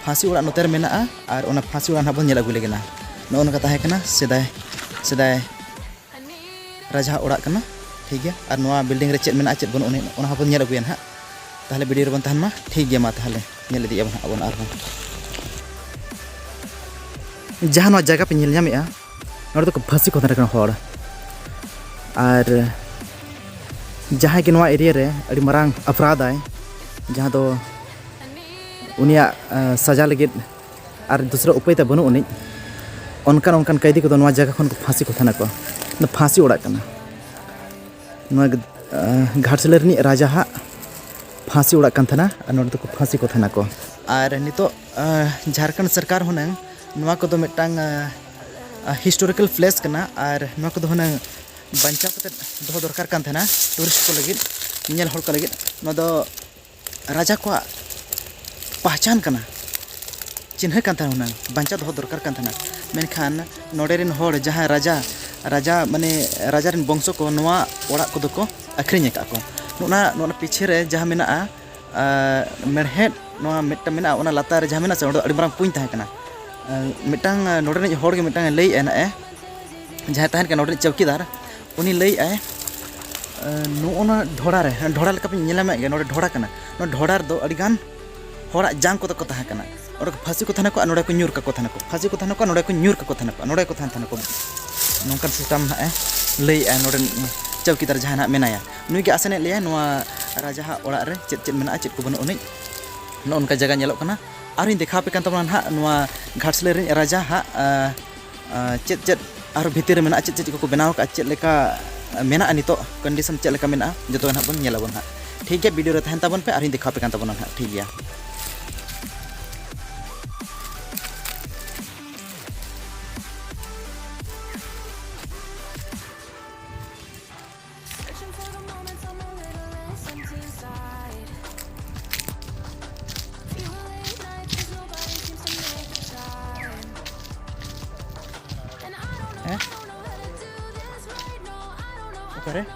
ᱯᱷᱟᱸᱥᱤ ᱚᱲᱟᱜ ᱱᱚᱛᱮ ᱨᱮ ᱢᱮᱱᱟᱜᱼᱟ᱾ ᱟᱨ ᱚᱱᱟ ᱯᱷᱟᱸᱥᱤ ᱚᱲᱟᱜ ᱱᱟᱦᱟᱜ ᱵᱚᱱ ᱧᱮᱞ ᱟᱹᱜᱩ ᱞᱮᱜᱮ ᱱᱟ᱾ ᱱᱚᱜᱼᱚ ᱱᱚᱝᱠᱟ ᱛᱟᱦᱮᱸ ᱠᱟᱱᱟ ᱥᱮᱫᱟᱭ, ᱥᱮᱫᱟᱭ ᱨᱟᱡᱟ ᱚᱲᱟᱜ ᱠᱟᱱᱟ᱾ ᱴᱷᱤᱠ ᱜᱮᱭᱟ, ᱟᱨ ᱱᱚᱣᱟ ᱵᱤᱞᱰᱤᱝ ᱨᱮ ᱪᱮᱫ ᱢᱮᱱᱟᱜᱼᱟ, ᱪᱮᱫ ᱵᱟᱹᱱᱩᱜᱼᱟ, ᱚᱱᱟ ᱦᱚᱸᱵᱚᱱ ᱧᱮᱞ ᱟᱹᱜᱩᱭᱟ ᱱᱟᱦᱟᱜ᱾ ᱛᱟᱦᱚᱞᱮ ᱵᱷᱤᱰᱤᱭᱳ ᱨᱮᱵᱚᱱ ᱛᱟᱦᱮᱱ ᱢᱟ᱾ ᱴᱷᱤᱠ ᱜᱮᱭᱟ, ᱢᱟ ᱛᱟᱦᱚᱞᱮ ᱧᱮᱞ ᱤᱫᱤᱭᱟᱵᱚᱱ ᱦᱟᱸᱜ ᱟᱵᱚᱱ ᱟᱨᱦᱚᱸ᱾ ᱡᱟᱦᱟᱸ ᱱᱚᱣᱟ ᱡᱟᱭᱜᱟ ᱯᱮ ᱧᱮᱞ ᱧᱟᱢᱮᱫᱼᱟ, ᱱᱚᱰᱮ ᱫᱚᱠᱚ ᱯᱷᱟᱹᱥᱤ ᱠᱚ ᱛᱟᱦᱮᱸ ᱠᱟᱱᱟ ᱦᱚᱲ᱾ ᱟᱨ ᱡᱟᱦᱟᱸᱭ ᱜᱮ ᱱᱚᱣᱟ ᱮᱨᱤᱭᱟ ᱨᱮ ᱟᱹᱰᱤ ᱢᱟᱨᱟᱝ ᱚᱯᱨᱟᱫᱟᱭ, ᱡᱟᱦᱟᱸ ᱫᱚ ᱩᱱᱤᱭᱟᱜ ᱥᱟᱡᱟ ᱞᱟᱹᱜᱤᱫ ᱟᱨ ᱫᱩᱥᱨᱟ ᱩᱯᱟᱹᱭ ᱛᱮ ᱵᱟᱹᱱᱩᱜ ᱟᱹᱱᱤᱡ, ᱚᱱᱠᱟᱱ ᱚᱱᱠᱟᱱ ᱠᱟᱹᱭᱫᱤ ᱠᱚᱫᱚ ᱱᱚᱣᱟ ᱡᱟᱭᱜᱟ ᱠᱷᱚᱱ ᱠᱚ ᱯᱷᱟᱹᱥᱤ ᱠᱚ ᱛᱟᱦᱮᱱᱟ ᱠᱚ᱾ ᱯᱷᱟᱹᱥᱤ ᱚᱲᱟᱜ ᱠᱟᱱᱟ ᱱᱚᱣᱟ᱾ ᱜᱷᱟᱴᱥᱤᱞᱟᱹ ᱨᱤᱱᱤᱡ ᱨᱟᱡᱟ ᱦᱟᱜ ᱯᱷᱟᱹᱥᱤ ᱚᱲᱟᱜ ᱠᱟᱱ ᱛᱟᱦᱮᱱᱟ, ᱟᱨ ᱱᱚᱰᱮ ᱫᱚᱠᱚ ᱯᱷᱟᱹᱥᱤ ᱠᱚ ᱛᱟᱦᱮᱱᱟ ᱠᱚ᱾ ᱟᱨ ᱱᱤᱛᱚᱜ ᱡᱷᱟᱲᱠᱷᱚᱸᱰ ᱥᱚᱨᱠᱟᱨ ᱦᱩᱱᱟᱹᱝ ᱱᱚᱣᱟ ᱠᱚᱫᱚ ᱢᱤᱫᱴᱟᱝ ᱦᱤᱥᱴᱳᱨᱤᱠᱮᱞ ᱯᱞᱮᱥ ᱠᱟᱱᱟ, ᱟᱨ ᱱᱚᱣᱟ ᱠᱚᱫᱚ ᱦᱩᱱᱟᱹᱝ ᱵᱟᱧᱪᱟᱣ ᱠᱟᱛᱮ ᱫᱚᱦᱚ ᱫᱚᱨᱠᱟᱨ ᱠᱟᱱ ᱛᱟᱦᱮᱱᱟ ᱴᱩᱨᱤᱥᱴ ᱠᱚ ᱞᱟᱹᱜᱤᱫ, ᱧᱮᱧᱮᱞ ᱦᱚᱲ ᱠᱚ ᱞᱟᱹᱜᱤᱫ᱾ ᱱᱚᱣᱟ ᱫᱚ ᱨᱟᱡᱟ ᱠᱚᱣᱟᱜ ᱯᱟᱦᱪᱟᱱ ᱠᱟᱱᱟ, ᱪᱤᱱᱦᱟᱹ ᱠᱟᱱ ᱛᱟᱦᱮᱱᱟ ᱦᱩᱱᱟᱹᱝ, ᱵᱟᱧᱪᱟᱣ ᱫᱚᱦᱚ ᱫᱚᱨᱠᱟᱨ ᱠᱟᱱ ᱛᱟᱦᱮᱱᱟ᱾ ᱢᱮᱱᱠᱷᱟᱱ ᱱᱚᱰᱮ ᱨᱮᱱ ᱦᱚᱲ, ᱡᱟᱦᱟᱸᱭ ᱨᱟᱡᱟ, ᱨᱟᱡᱟ ᱢᱟᱱᱮ ᱨᱟᱡᱟ ᱨᱮᱱ ᱵᱚᱝᱥᱚ ᱠᱚ ᱱᱚᱣᱟ ᱚᱲᱟᱜ ᱠᱚᱫᱚ ᱠᱚ ᱟᱹᱠᱷᱨᱤᱧ ᱟᱠᱟᱫ ᱠᱚ᱾ ᱱᱚᱜᱼᱚ ᱱᱟ, ᱱᱚᱣᱟ ᱯᱤᱪᱷᱮ ᱨᱮ ᱡᱟᱦᱟᱸ ᱢᱮᱱᱟᱜᱼᱟ, ᱟᱨ ᱢᱮᱲᱦᱮᱫ ᱱᱚᱣᱟ ᱢᱤᱫᱴᱟᱝ ᱢᱮᱱᱟᱜᱼᱟ, ᱚᱱᱟ ᱞᱟᱛᱟᱨ ᱨᱮ ᱡᱟᱦᱟᱸ ᱢᱮᱱᱟᱜᱼᱟ ᱥᱮ, ᱚᱸᱰᱮ ᱫᱚ ᱟᱹᱰᱤ ᱢᱟᱨᱟᱝ ᱠᱩᱧ ᱛᱟᱦᱮᱸ ᱠᱟᱱᱟ᱾ ᱟᱨ ᱢᱤᱫᱴᱟᱝ, ᱟᱨ ᱱᱚᱰᱮ ᱨᱤᱱᱤᱡ ᱦᱚᱲ ᱜᱮ ᱢᱤᱫᱴᱟᱝ ᱮ ᱞᱟᱹᱭᱮᱫᱼᱟ ᱱᱟᱜᱼᱮ, ᱡᱟᱦᱟᱸᱭ ᱛᱟᱦᱮᱱ ᱠᱟᱱᱟ ᱱᱚᱰᱮ ᱨᱤᱱᱤᱡ ᱪᱚᱣᱠᱤᱫᱟᱨ, ᱩᱱᱤ ᱞᱟᱹᱭᱮᱫᱼᱟᱭ, ᱟᱨ ᱱᱚᱜᱼᱚ ᱱᱚᱣᱟ ᱰᱷᱚᱲᱟ ᱨᱮ, ᱰᱷᱚᱲᱟ ᱞᱮᱠᱟ ᱯᱮ ᱧᱮᱞ ᱧᱟᱢᱮᱫ ᱜᱮᱭᱟ, ᱱᱚᱰᱮ ᱰᱷᱚᱲᱟ ᱠᱟᱱᱟ᱾ ᱱᱚᱣᱟ ᱰᱷᱚᱲᱟ ᱨᱮᱫᱚ ᱟᱹᱰᱤ ᱜᱟᱱ ᱦᱚᱲᱟᱜ ᱡᱟᱝ ᱠᱚᱫᱚ ᱠᱚ ᱛᱟᱦᱮᱸ ᱠᱟᱱᱟ᱾ ᱚᱸᱰᱮ ᱠᱚ ᱯᱷᱟᱹᱥᱤ ᱠᱚ ᱛᱟᱦᱮᱱᱟ ᱠᱚ ᱟᱨ ᱱᱚᱰᱮ ᱠᱚ ᱧᱩᱨ ᱠᱟᱠᱚ ᱛᱟᱦᱮᱱᱟ ᱠᱚ, ᱯᱷᱟᱹᱥᱤ ᱠᱚ ᱛᱟᱦᱮᱱᱟ ᱠᱚ ᱟᱨ ᱱᱚᱰᱮ ᱠᱚ ᱧᱩᱨ ᱠᱟᱠᱚ ᱛᱟᱦᱮᱱᱟ ᱠᱚ, ᱱᱚᱰᱮ ᱠᱚ ᱛᱟᱦᱮᱱ ᱛᱟᱦᱮᱱᱟ ᱠᱚ᱾ ᱱᱚᱝᱠᱟᱱ ᱥᱤᱥᱴᱮᱢ ᱱᱟᱦᱟᱜ ᱮ ᱞᱟᱹᱭᱮᱫᱼᱟ ᱱᱚᱰᱮ ᱪᱚᱣᱠᱤᱫᱟᱨ ᱡᱟᱦᱟᱸᱭ ᱱᱟᱦᱟᱜ ᱢᱮᱱᱟᱭᱟ, ᱱᱩᱭ ᱜᱮ ᱟᱥᱮᱱᱮᱫ ᱞᱮᱭᱟ ᱱᱚᱣᱟ ᱨᱟᱡᱟ ᱦᱟᱜ ᱚᱲᱟᱜ ᱨᱮ ᱪᱮᱫ ᱪᱮᱫ ᱢᱮᱱᱟᱜᱼᱟ, ᱪᱮᱫ ᱠᱚ ᱵᱟᱹᱱᱩᱜ ᱟᱹᱱᱤᱡ᱾ ᱱᱚᱜᱼᱚ ᱱᱚᱝᱠᱟ ᱡᱟᱭᱜᱟ ᱧᱮᱞᱚᱜ ᱠᱟᱱᱟ᱾ ᱟᱨᱦᱚᱸᱧ ᱫᱮᱠᱷᱟᱣ ᱟᱯᱮ ᱠᱟᱱ ᱛᱟᱵᱚᱱᱟ ᱱᱟᱦᱟᱜ ᱱᱚᱣᱟ ᱜᱷᱟᱴᱥᱤᱞᱟᱹ ᱨᱤᱱᱤᱡ ᱨᱟᱡᱟ ᱦᱟᱜ, ᱟᱸ, ᱟᱸ, ᱪᱮᱫ ᱪᱮᱫ ᱟᱨᱦᱚᱸ ᱵᱷᱤᱛᱤᱨ ᱨᱮ ᱢᱮᱱᱟᱜᱼᱟ, ᱪᱮᱫ ᱪᱮᱫ ᱠᱚᱠᱚ ᱵᱮᱱᱟᱣ ᱟᱠᱟᱫᱼᱟ, ᱪᱮᱫ ᱞᱮᱠᱟ ᱢᱮᱱᱟᱜᱼᱟ ᱱᱤᱛᱚᱜ, ᱠᱚᱱᱰᱤᱥᱚᱱ ᱪᱮᱫ ᱞᱮᱠᱟ ᱢᱮᱱᱟᱜᱼᱟ, ᱡᱚᱛᱚ ᱜᱮ ᱱᱟᱦᱟᱜ ᱵᱚᱱ ᱧᱮᱞ ᱟᱵᱚᱱ ᱦᱟᱸᱜ᱾ ᱴᱷᱤᱠ ᱜᱮᱭᱟ, ᱵᱷᱤᱰᱤᱭᱳ ᱨᱮ ᱛᱟᱦᱮᱱ ᱛᱟᱵᱚᱱ ᱯᱮ, ᱟᱨᱦᱚᱸᱧ ᱫᱮᱠᱷᱟᱣ ᱟᱯᱮ ᱠᱟᱱ ᱛᱟᱵᱚᱱᱟ ᱱᱟᱦᱟᱜ᱾ ᱴᱷᱤᱠ ᱜᱮᱭᱟ᱾ ᱦᱮᱸ? ᱚᱠᱟᱨᱮ?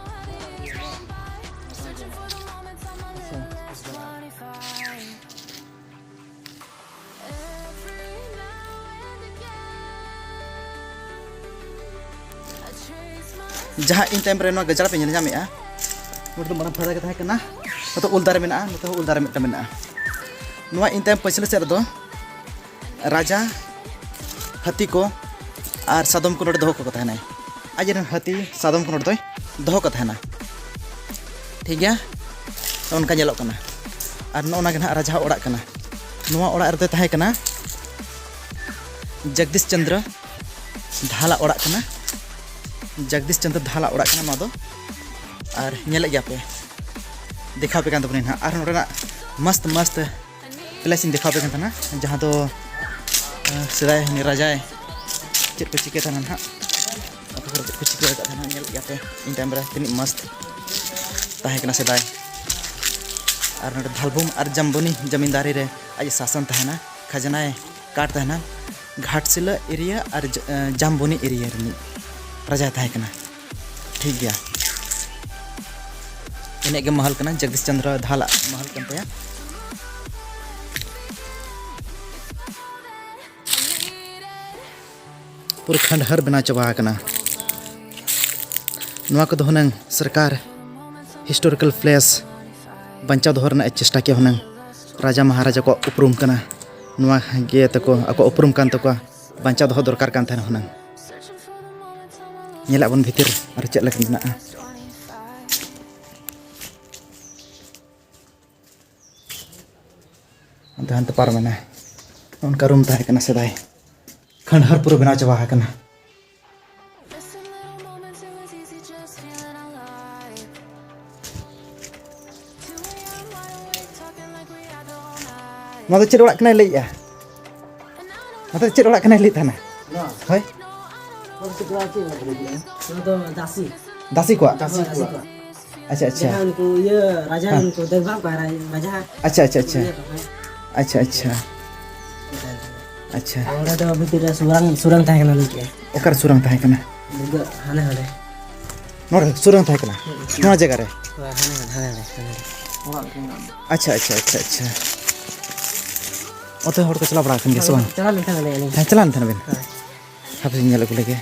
ᱟᱪᱪᱷᱟ᱾ ᱡᱟᱦᱟᱸ ᱤᱧ ᱛᱟᱭᱚᱢ ᱨᱮ ᱱᱚᱣᱟ ᱜᱟᱡᱟᱲ ᱯᱮ ᱧᱮᱞ ᱧᱟᱢᱮᱫᱼᱟ, ᱱᱚᱰᱮ ᱫᱚ ᱢᱟᱨᱟᱝ ᱯᱷᱟᱭᱫᱟ ᱜᱮ ᱛᱟᱦᱮᱸ ᱠᱟᱱᱟ᱾ ᱱᱚᱛᱮ ᱩᱞ ᱫᱟᱨᱮ ᱢᱮᱱᱟᱜᱼᱟ, ᱱᱚᱛᱮ ᱦᱚᱸ ᱩᱞ ᱫᱟᱨᱮ ᱢᱤᱫᱴᱟᱝ ᱢᱮᱱᱟᱜᱼᱟ᱾ ᱱᱚᱣᱟ ᱤᱧ ᱛᱟᱭᱚᱢ ᱯᱟᱹᱪᱷᱞᱟᱹ ᱥᱮᱫ ᱨᱮᱫᱚ ᱨᱟᱡᱟ, ᱦᱟᱹᱛᱤ ᱠᱚ ᱟᱨ ᱥᱟᱫᱚᱢ ᱠᱚ ᱱᱚᱰᱮ ᱫᱚᱦᱚ ᱠᱟᱠᱚ ᱛᱟᱦᱮᱱᱟᱭ᱾ ᱟᱡ ᱨᱮᱱ ᱦᱟᱹᱛᱤ, ᱥᱟᱫᱚᱢ ᱠᱚ ᱱᱚᱰᱮ ᱫᱚᱭ ᱫᱚᱦᱚ ᱠᱚ ᱛᱟᱦᱮᱱᱟ᱾ ᱴᱷᱤᱠ ᱜᱮᱭᱟ, ᱚᱱᱠᱟ ᱧᱮᱞᱚᱜ ᱠᱟᱱᱟ᱾ ᱟᱨ ᱱᱚᱜᱼᱚ ᱱᱟ ᱜᱮ ᱱᱟᱦᱟᱜ ᱨᱟᱡᱟᱣᱟᱜ ᱚᱲᱟᱜ ᱠᱟᱱᱟ᱾ ᱱᱚᱣᱟ ᱚᱲᱟᱜ ᱨᱮᱫᱚᱭ ᱛᱟᱦᱮᱸ ᱠᱟᱱᱟ ᱡᱚᱜᱽᱫᱤᱥ ᱪᱚᱱᱫᱨᱚ ᱫᱷᱟᱞᱟᱜ ᱚᱲᱟᱜ ᱠᱟᱱᱟ᱾ ᱡᱚᱜᱽᱫᱤᱥ ᱪᱚᱱᱫᱨᱚ ᱫᱷᱟᱞᱟᱜ ᱚᱲᱟᱜ ᱠᱟᱱᱟ ᱱᱚᱣᱟ ᱫᱚ᱾ ᱟᱨ ᱧᱮᱞᱮᱫ ᱜᱮᱭᱟ ᱯᱮ, ᱫᱮᱠᱷᱟᱣ ᱯᱮ ᱠᱟᱱ ᱛᱟᱵᱚᱱᱟᱹᱧ ᱱᱟᱦᱟᱜ᱾ ᱟᱨ ᱱᱚᱰᱮᱱᱟᱜ ᱢᱚᱥᱛ ᱢᱚᱥᱛ ᱯᱞᱮᱥ ᱤᱧ ᱫᱮᱠᱷᱟᱣ ᱯᱮ ᱠᱟᱱ ᱛᱟᱦᱮᱱᱟ, ᱡᱟᱦᱟᱸ ᱫᱚ, ᱟᱸ, ᱥᱮᱫᱟᱭ ᱩᱱᱤ ᱨᱟᱡᱟᱭ ᱪᱮᱫ ᱠᱚ ᱪᱤᱠᱟᱹ ᱛᱟᱦᱮᱱᱟ ᱱᱟᱦᱟᱜ, ᱚᱠᱟ ᱠᱚᱨᱮ ᱪᱮᱫ ᱠᱚ ᱪᱤᱠᱟᱹ ᱟᱠᱟᱫ ᱛᱟᱦᱮᱱᱟ, ᱧᱮᱞ ᱜᱮᱭᱟ ᱯᱮ ᱤᱧ ᱛᱟᱭᱚᱢ ᱨᱮ ᱛᱤᱱᱟᱹᱜ ᱢᱚᱥᱛ ᱛᱟᱦᱮᱸ ᱠᱟᱱᱟ ᱥᱮᱫᱟᱭ᱾ ᱟᱨ ᱱᱚᱰᱮ ᱫᱷᱟᱞᱵᱷᱩᱢ ᱟᱨ ᱡᱟᱢᱵᱚᱱᱤ ᱡᱟᱢᱤᱱᱫᱟᱨᱤ ᱨᱮ ᱟᱡ ᱥᱟᱥᱚᱱ ᱛᱟᱦᱮᱱᱟ, ᱠᱷᱟᱡᱽᱱᱟᱭ ᱠᱟᱴ ᱛᱟᱦᱮᱱᱟ᱾ ᱜᱷᱟᱴᱥᱤᱞᱟᱹ ᱮᱨᱤᱭᱟ ᱟᱨ ᱡ-, ᱟᱸ, ᱡᱟᱢᱵᱚᱱᱤ ᱮᱨᱤᱭᱟ ᱨᱤᱱᱤᱡ ᱨᱟᱡᱟᱭ ᱛᱟᱦᱮᱸ ᱠᱟᱱᱟ᱾ ᱴᱷᱤᱠ ᱜᱮᱭᱟ, ᱤᱱᱟᱹᱜ ᱜᱮ ᱢᱚᱦᱚᱞ ᱠᱟᱱᱟ, ᱡᱚᱜᱫᱤᱥ ᱪᱚᱱᱫᱨᱚ ᱫᱷᱟᱞᱟᱜ ᱢᱚᱦᱚᱞ ᱠᱟᱱ ᱛᱟᱭᱟ᱾ ᱯᱩᱨᱟᱹ ᱠᱷᱟᱱᱰᱦᱟᱨ ᱵᱮᱱᱟᱣ ᱪᱟᱵᱟ ᱟᱠᱟᱱᱟ᱾ ᱱᱚᱣᱟ ᱠᱚᱫᱚ ᱦᱩᱱᱟᱹᱝ ᱥᱚᱨᱠᱟᱨ historical place ᱵᱟᱧᱪᱟᱣ ᱫᱚᱦᱚ ᱨᱮᱱᱟᱜ ᱮ ᱪᱮᱥᱴᱟ ᱠᱮᱭᱟ ᱦᱩᱱᱟᱹᱝ᱾ ᱨᱟᱡᱟ ᱢᱟᱦᱟᱨᱟᱡᱟ ᱠᱚᱣᱟᱜ ᱩᱯᱨᱩᱢ ᱠᱟᱱᱟ, ᱱᱚᱣᱟ ᱜᱮ ᱛᱟᱠᱚ ᱟᱠᱚᱣᱟᱜ ᱩᱯᱨᱩᱢ ᱠᱟᱱ ᱛᱟᱠᱚᱣᱟ, ᱵᱟᱧᱪᱟᱣ ᱫᱚᱦᱚ ᱫᱚᱨᱠᱟᱨ ᱠᱟᱱ ᱛᱟᱦᱮᱱᱟ ᱦᱩᱱᱟᱹᱝ᱾ ᱧᱮᱞᱟᱜ ᱵᱚᱱ ᱵᱷᱤᱛᱤᱨ ᱟᱨ ᱪᱮᱫ ᱞᱮᱠᱟ ᱢᱮᱱᱟᱜᱼᱟ᱾ ᱦᱟᱱᱛᱮ ᱦᱟᱱᱛᱮ ᱯᱟᱨᱚᱢᱮᱱᱟ᱾ ᱚᱱᱠᱟ ᱨᱩᱢ ᱛᱟᱦᱮᱸ ᱠᱟᱱᱟ ᱥᱮᱫᱟᱭ᱾ ᱠᱷᱟᱱᱰᱦᱟᱨ ᱯᱩᱨᱟᱹ ᱵᱮᱱᱟᱣ ᱪᱟᱵᱟ ᱟᱠᱟᱱᱟ᱾ ᱱᱚᱣᱟ ᱫᱚ ᱪᱮᱫ ᱚᱲᱟᱜ ᱠᱟᱱᱟᱭ ᱞᱟᱹᱭᱮᱜᱼᱟ? ᱱᱚᱛᱮ ᱪᱮᱫ ᱚᱲᱟᱜ ᱠᱟᱱᱟᱭ ᱞᱟᱹᱭᱮᱫ ᱛᱟᱦᱮᱱᱟ? ᱱᱚᱣᱟ? ᱦᱳᱭ᱾ ᱱᱚᱣᱟ ᱫᱚ ᱪᱮᱫ ᱚᱲᱟᱜ, ᱪᱮᱫ ᱚᱲᱟᱜ ᱠᱟᱱᱟ? ᱱᱚᱣᱟ ᱫᱚ ᱫᱟᱥᱤ᱾ ᱫᱟᱥᱤ ᱠᱚᱣᱟᱜ? ᱦᱳᱭ, ᱫᱟᱥᱤ ᱠᱚᱣᱟᱜ᱾ ᱟᱪᱪᱷᱟ, ᱟᱪᱪᱷᱟ᱾ ᱡᱟᱦᱟᱸ ᱩᱱᱠᱩ ᱤᱭᱟᱹ ᱨᱟᱡᱟ ᱦᱮᱸ᱾ ᱩᱱᱠᱩ ᱫᱮᱠᱷᱵᱷᱟᱞ ᱠᱚᱣᱟ ᱨᱟ-, ᱨᱟᱡᱟ᱾ ᱟᱪᱪᱷᱟ, ᱟᱪᱪᱷᱟ, ᱟᱪᱪᱷᱟ᱾ ᱤᱭᱟᱹ ᱠᱚ, ᱦᱮᱸ᱾ ᱟᱪᱪᱷᱟ, ᱟᱪᱪᱷᱟ᱾ ᱟᱪᱪᱷᱟ᱾ ᱟᱨ ᱚᱸᱰᱮ ᱫᱚ ᱵᱷᱤᱛᱤᱨ ᱨᱮ ᱥᱩᱨᱟᱝ, ᱥᱩᱨᱟᱝ ᱛᱟᱦᱮᱸ ᱠᱟᱱᱟ ᱞᱟᱹᱭ ᱠᱮᱜᱼᱟ᱾ ᱚᱠᱟᱨᱮ ᱥᱩᱨᱟᱝ ᱛᱟᱦᱮᱸ ᱠᱟᱱᱟ? ᱱᱚᱰᱮ ᱦᱟᱱᱮ ᱦᱟᱸᱰᱮ᱾ ᱱᱚᱰᱮ ᱥᱩᱨᱟᱝ ᱛᱟᱦᱮᱸ ᱠᱟᱱᱟ? ᱦᱩᱸ᱾ ᱱᱚᱣᱟ ᱡᱟᱭᱜᱟ ᱨᱮ? ᱦᱳᱭ, ᱦᱟᱱᱮ ᱦᱟᱸᱰᱮ, ᱦᱟᱱᱮ ᱦᱟᱸᱰᱮ, ᱦᱟᱱᱮ ᱦᱟᱸᱰᱮ᱾ ᱚᱲᱟᱜ ᱞᱮᱠᱟ ᱢᱮᱱᱟᱜᱼᱟ᱾ ᱟᱪᱪᱷᱟ, ᱟᱪᱪᱷᱟ, ᱟᱪᱪᱷᱟ, ᱟᱪᱪᱷᱟ᱾ ᱚᱱᱛᱮ ᱦᱚᱲ ᱠᱚ ᱪᱟᱞᱟᱣ ᱵᱟᱲᱟ ᱟᱠᱟᱱ ᱜᱮᱭᱟ ᱥᱮ ᱵᱟᱝ? ᱪᱟᱞᱟᱣ ᱞᱮᱱ ᱛᱟᱦᱮᱸ ᱱᱟᱞᱮ ᱟᱹᱞᱤᱧ᱾ ᱦᱮᱸ, ᱪᱟᱞᱟᱣ ᱞᱮᱱ ᱛᱟᱦᱮᱸ ᱱᱟᱵᱤᱱ? ᱦᱳᱭ᱾ ᱦᱟᱯᱮ ᱧᱮᱞ ᱟᱹᱜᱩ ᱞᱮᱜᱮ᱾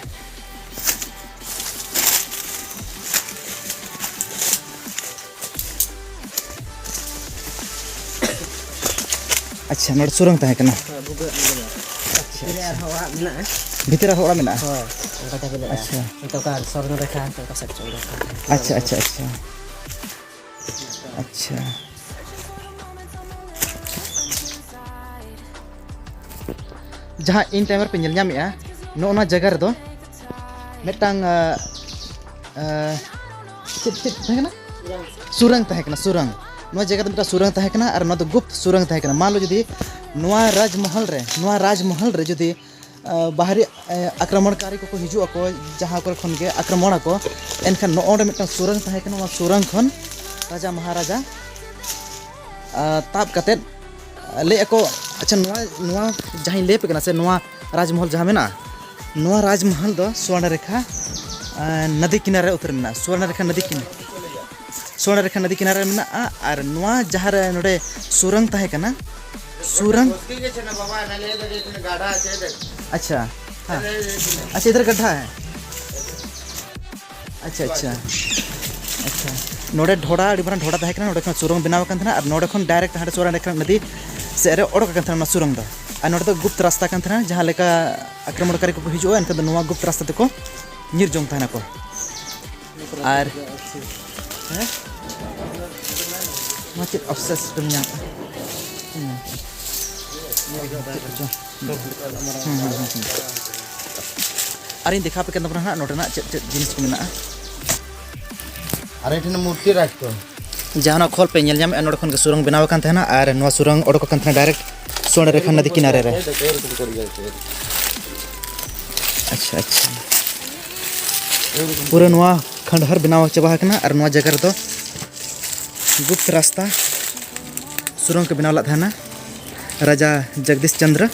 ᱟᱪᱪᱷᱟ, ᱱᱚᱰᱮ ᱥᱩᱨᱟᱝ ᱛᱟᱦᱮᱸ ᱠᱟᱱᱟ᱾ ᱦᱳᱭ, ᱵᱷᱩᱜᱟᱹᱜ ᱵᱷᱩᱜᱟᱹᱜ᱾ ᱵᱷᱤᱛᱤᱨ ᱨᱮ ᱟᱨᱦᱚᱸ ᱚᱲᱟᱜ ᱢᱮᱱᱟᱜᱼᱟ᱾ ᱵᱷᱤᱛᱤᱨ ᱨᱮ ᱟᱨᱦᱚᱸ ᱚᱲᱟᱜ ᱢᱮᱱᱟᱜᱼᱟ? ᱦᱳᱭ, ᱚᱱᱠᱟ ᱠᱟᱛᱮ ᱢᱮᱱᱟᱜᱼᱟ᱾ ᱟᱪᱪᱷᱟ᱾ ᱚᱱᱠᱟ ᱥᱚᱨᱱᱚ ᱨᱮᱠᱷᱟ, ᱚᱱᱠᱟ ᱥᱮᱫ ᱪᱚ ᱚᱲᱟᱜ᱾ ᱟᱪᱪᱷᱟ, ᱟᱪᱪᱷᱟ, ᱟᱪᱪᱷᱟ᱾ ᱟᱪᱪᱷᱟ᱾ ᱡᱟᱦᱟᱸ ᱤᱧ ᱛᱟᱭᱚᱢ ᱨᱮᱯᱮ ᱧᱮᱞ ᱧᱟᱢᱮᱫᱼᱟ, ᱱᱚᱜᱼᱚ ᱱᱚᱣᱟ ᱡᱟᱭᱜᱟ ᱨᱮᱫᱚ ᱢᱤᱫᱴᱟᱝ, ᱟ, ᱟ, ᱪᱮᱫ, ᱪᱮᱫ ᱛᱟᱦᱮᱸ ᱠᱟᱱᱟ? ᱥᱩᱨᱟᱝ ᱛᱟᱦᱮᱸ ᱠᱟᱱᱟ, ᱥᱩᱨᱟᱝ᱾ ᱱᱚᱣᱟ ᱡᱟᱭᱜᱟ ᱫᱚ ᱢᱤᱫᱴᱟᱝ ᱥᱩᱨᱟᱝ ᱛᱟᱦᱮᱸ ᱠᱟᱱᱟ ᱟᱨ ᱱᱚᱣᱟ ᱫᱚ ᱜᱩᱯᱛ ᱥᱩᱨᱟᱝ ᱛᱟᱦᱮᱸ ᱠᱟᱱᱟ᱾ ᱢᱟᱱ ᱞᱚ ᱡᱩᱫᱤ ᱱᱚᱣᱟ ᱨᱟᱡᱽᱢᱚᱦᱚᱞ ᱨᱮ, ᱱᱚᱣᱟ ᱨᱟᱡᱽᱢᱚᱦᱚᱞ ᱨᱮ ᱡᱩᱫᱤ, ᱟ, ᱵᱟᱦᱨᱮ, ᱮ, ᱟᱠᱨᱚᱢᱚᱬᱠᱟᱨᱤ ᱠᱚᱠᱚ ᱦᱤᱡᱩᱜ ᱟᱠᱚ, ᱡᱟᱦᱟᱸ ᱠᱚᱨᱮ ᱠᱷᱚᱱ ᱜᱮ ᱟᱠᱨᱚᱢᱚᱬ ᱟᱠᱚ, ᱮᱱᱠᱷᱟᱱ ᱱᱚᱜᱼᱚ ᱱᱚᱰᱮ ᱢᱤᱫᱴᱟᱝ ᱥᱩᱨᱟᱝ ᱛᱟᱦᱮᱸ ᱠᱟᱱᱟ, ᱱᱚᱣᱟ ᱥᱩᱨᱟᱝ ᱠᱷᱚᱱ ᱨᱟᱡᱟ ᱢᱚᱦᱟᱨᱟᱡᱟ, ᱟ, ᱛᱟᱵ ᱠᱟᱛᱮᱫ, ᱟ, ᱞᱟᱹᱭ ᱟᱠᱚ, ᱟᱪᱪᱷᱟ, ᱱᱚᱣᱟ, ᱱᱚᱣᱟ ᱡᱟᱦᱟᱸᱧ ᱞᱟᱹᱭ ᱟᱯᱮ ᱠᱟᱱᱟ ᱥᱮ, ᱱᱚᱣᱟ ᱨᱟᱡᱽᱢᱚᱦᱚᱞ ᱡᱟᱦᱟᱸ ᱢᱮᱱᱟᱜᱼᱟ, ᱱᱚᱣᱟ ᱨᱟᱡᱽᱢᱚᱦᱚᱞ ᱫᱚ ᱥᱩᱣᱚᱨᱱᱚᱨᱮᱠᱷᱟ, ᱟ, ᱱᱚᱫᱤ ᱠᱤᱱᱟᱨᱮ ᱩᱛᱟᱹᱨ ᱢᱮᱱᱟᱜᱼᱟ᱾ ᱥᱩᱣᱚᱨᱱᱚᱨᱮᱠᱷᱟ ᱱᱚᱫᱤ ᱠᱤᱱᱟᱨᱮ, ᱥᱩᱣᱚᱨᱱᱚᱨᱮᱠᱷᱟ ᱱᱚᱫᱤ ᱠᱤᱱᱟᱨᱮ ᱢᱮᱱᱟᱜᱼᱟ᱾ ᱟᱨ ᱱᱚᱣᱟ ᱡᱟᱦᱟᱸ ᱨᱮ ᱱᱚᱰᱮ ᱥᱩᱨᱟᱝ ᱛᱟᱦᱮᱸ ᱠᱟᱱᱟ, ᱥᱩᱨᱟᱝ᱾ ᱟᱪᱪᱷᱟ, ᱦᱮᱸ᱾ ᱟᱪᱪᱷᱟ, ᱤᱫᱷᱟᱨ ᱜᱟᱰᱷᱟ ᱦᱮᱸ᱾ ᱟᱪᱪᱷᱟ, ᱟᱪᱪᱷᱟ᱾ ᱟᱪᱪᱷᱟ, ᱱᱚᱰᱮ ᱰᱷᱚᱰᱟ, ᱟᱹᱰᱤ ᱢᱟᱨᱟᱝ ᱰᱷᱚᱰᱟ ᱛᱟᱦᱮᱸ ᱠᱟᱱᱟ, ᱱᱚᱰᱮ ᱠᱷᱚᱱ ᱥᱩᱨᱚᱝ ᱵᱮᱱᱟᱣ ᱟᱠᱟᱱ ᱛᱟᱦᱮᱱᱟ, ᱟᱨ ᱱᱚᱰᱮ ᱠᱷᱚᱱ direct ᱦᱟᱸᱰᱮ ᱥᱩᱨᱚᱝ ᱱᱟᱹᱫᱤ ᱥᱮᱫ ᱨᱮ ᱚᱰᱚᱠ ᱟᱠᱟᱱ ᱛᱟᱦᱮᱱᱟ ᱚᱱᱟ ᱥᱩᱨᱚᱝ ᱫᱚ᱾ ᱟᱨ ᱱᱚᱰᱮ ᱫᱚ ᱜᱩᱯᱛ ᱨᱟᱥᱛᱟ ᱠᱟᱱ ᱛᱟᱦᱮᱱᱟ, ᱡᱟᱦᱟᱸ ᱞᱮᱠᱟ ᱟᱠᱨᱚᱢᱚᱬᱠᱟᱨᱤ ᱠᱚᱠᱚ ᱦᱤᱡᱩᱜᱼᱟ, ᱮᱱᱠᱷᱟᱱ ᱫᱚ ᱱᱚᱣᱟ ᱜᱩᱯᱛ ᱨᱟᱥᱛᱟ ᱛᱮᱠᱚ ᱧᱤᱨ ᱡᱚᱝ ᱛᱟᱦᱮᱱᱟᱠᱚ᱾ ᱟᱨ, ᱦᱮᱸ? ᱱᱚᱣᱟ ᱪᱮᱫ ᱚᱯᱥᱮᱥ ᱵᱮᱱ ᱧᱟᱢ ᱠᱮᱫᱟ? ᱪᱮᱫ ᱠᱚᱪᱚ? ᱦᱩᱸ, ᱦᱩᱸ, ᱦᱩᱸ, ᱦᱩᱸ᱾ ᱟᱨᱤᱧ ᱫᱮᱠᱷᱟᱣ ᱟᱯᱮ ᱠᱟᱱ ᱛᱟᱵᱚᱱᱟ ᱦᱟᱸᱜ ᱱᱚᱰᱮᱱᱟᱜ ᱪᱮᱫ ᱪᱮᱫ ᱡᱤᱱᱤᱥ ᱠᱚ ᱢᱮᱱᱟᱜᱼᱟ᱾ ᱟᱨ ᱢᱤᱫᱴᱮᱱ ᱢᱩᱨᱛᱤ ᱨᱟᱠᱷᱛᱚ᱾ ᱡᱟᱦᱟᱸ ᱱᱚᱣᱟ ᱠᱷᱚᱞ ᱯᱮ ᱧᱮᱞ ᱧᱟᱢᱮᱫᱼᱟ, ᱱᱚᱰᱮ ᱠᱷᱚᱱ ᱜᱮ ᱥᱩᱨᱚᱝ ᱵᱮᱱᱟᱣ ᱟᱠᱟᱱ ᱛᱟᱦᱮᱱᱟ ᱟᱨ ᱱᱚᱣᱟ ᱥᱩᱨᱚᱝ ᱚᱰᱚᱠ ᱟᱠᱟᱱ ᱛᱟᱦᱮᱱᱟ direct ᱥᱩᱣᱚᱨᱱᱚᱨᱮᱠᱷᱟ ᱱᱚᱫᱤ ᱠᱤᱱᱟᱨᱮ ᱨᱮ᱾ ᱟᱪᱪᱷᱟ, ᱟᱪᱪᱷᱟ᱾ ᱯᱩᱨᱟᱹ ᱱᱚᱣᱟ ᱠᱷᱟᱸᱰᱦᱟᱨ ᱵᱮᱱᱟᱣ ᱪᱟᱵᱟ ᱟᱠᱟᱱᱟ ᱟᱨ ᱱᱚᱣᱟ ᱡᱟᱭᱜᱟ ᱨᱮᱫᱚ ᱜᱩᱯᱛ ᱨᱟᱥᱛᱟ ᱥᱩᱨᱚᱝ ᱠᱚ ᱵᱮᱱᱟᱣ ᱞᱮᱫ ᱛᱟᱦᱮᱱᱟ ᱨᱟᱡᱟ ᱡᱚᱜᱚᱫᱤᱥ ᱪᱚᱱᱫᱨᱚ᱾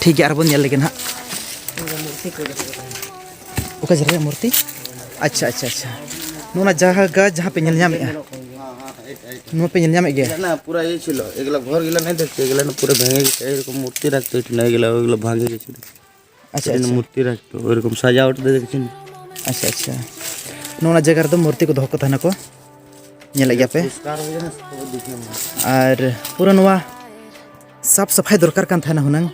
ᱴᱷᱤᱠ ᱜᱮᱭᱟ, ᱟᱨᱵᱚᱱ ᱧᱮᱞ ᱞᱮᱜᱮ ᱱᱟᱦᱟᱜ᱾ ᱚᱠᱟ ᱡᱟᱭᱜᱟ ᱨᱮ ᱢᱩᱨᱛᱤ? ᱟᱪᱪᱷᱟ, ᱟᱪᱪᱷᱟ, ᱟᱪᱪᱷᱟ᱾ ᱱᱚᱣᱟ ᱡᱟᱭᱜᱟ ᱡᱟᱦᱟᱸ ᱯᱮ ᱧᱮᱞ ᱧᱟᱢᱮᱫᱼᱟ, ᱱᱚᱣᱟ ᱯᱮ ᱧᱮᱞ ᱧᱟᱢᱮᱫ ᱜᱮᱭᱟ? এগুলা না পুরা ইয়ে ছিল, এগুলা ঘর গুলা নাই দেখতে, এগুলা না পুরা ভেঙে গেছে, এরকম মূর্তি রাখতো, এটা না, এগুলা ওইগুলা ভাঙে গেছে। আচ্ছা, এটা না আচ্ছা। মূর্তি রাখতো, ওইরকম সাজাওয়াট দিয়ে দেখছেন। আচ্ছা, আচ্ছা। ᱱᱚᱣᱟ ᱡᱟᱭᱜᱟ ᱨᱮᱫᱚ ᱢᱩᱨᱛᱤ ᱠᱚ ᱫᱚᱦᱚ ᱠᱚ ᱛᱟᱦᱮᱱᱟᱠᱚ᱾ ᱧᱮᱞᱮᱫ ᱜᱮᱭᱟ ᱯᱮ᱾ ᱯᱚᱨᱤᱥᱠᱟᱨ ᱦᱩᱭ ᱮᱱᱟ, ᱥᱮ ᱫᱮᱠᱷᱤᱭᱮ ᱢᱟ᱾ ᱟᱨ ᱯᱩᱨᱟᱹ ᱱᱚᱣᱟ ᱥᱟᱯ ᱥᱟᱯᱷᱟᱭ ᱫᱚᱨᱠᱟᱨ ᱠᱟᱱ ᱛᱟᱦᱮᱱᱟ ᱦᱩᱱᱟᱹᱝ᱾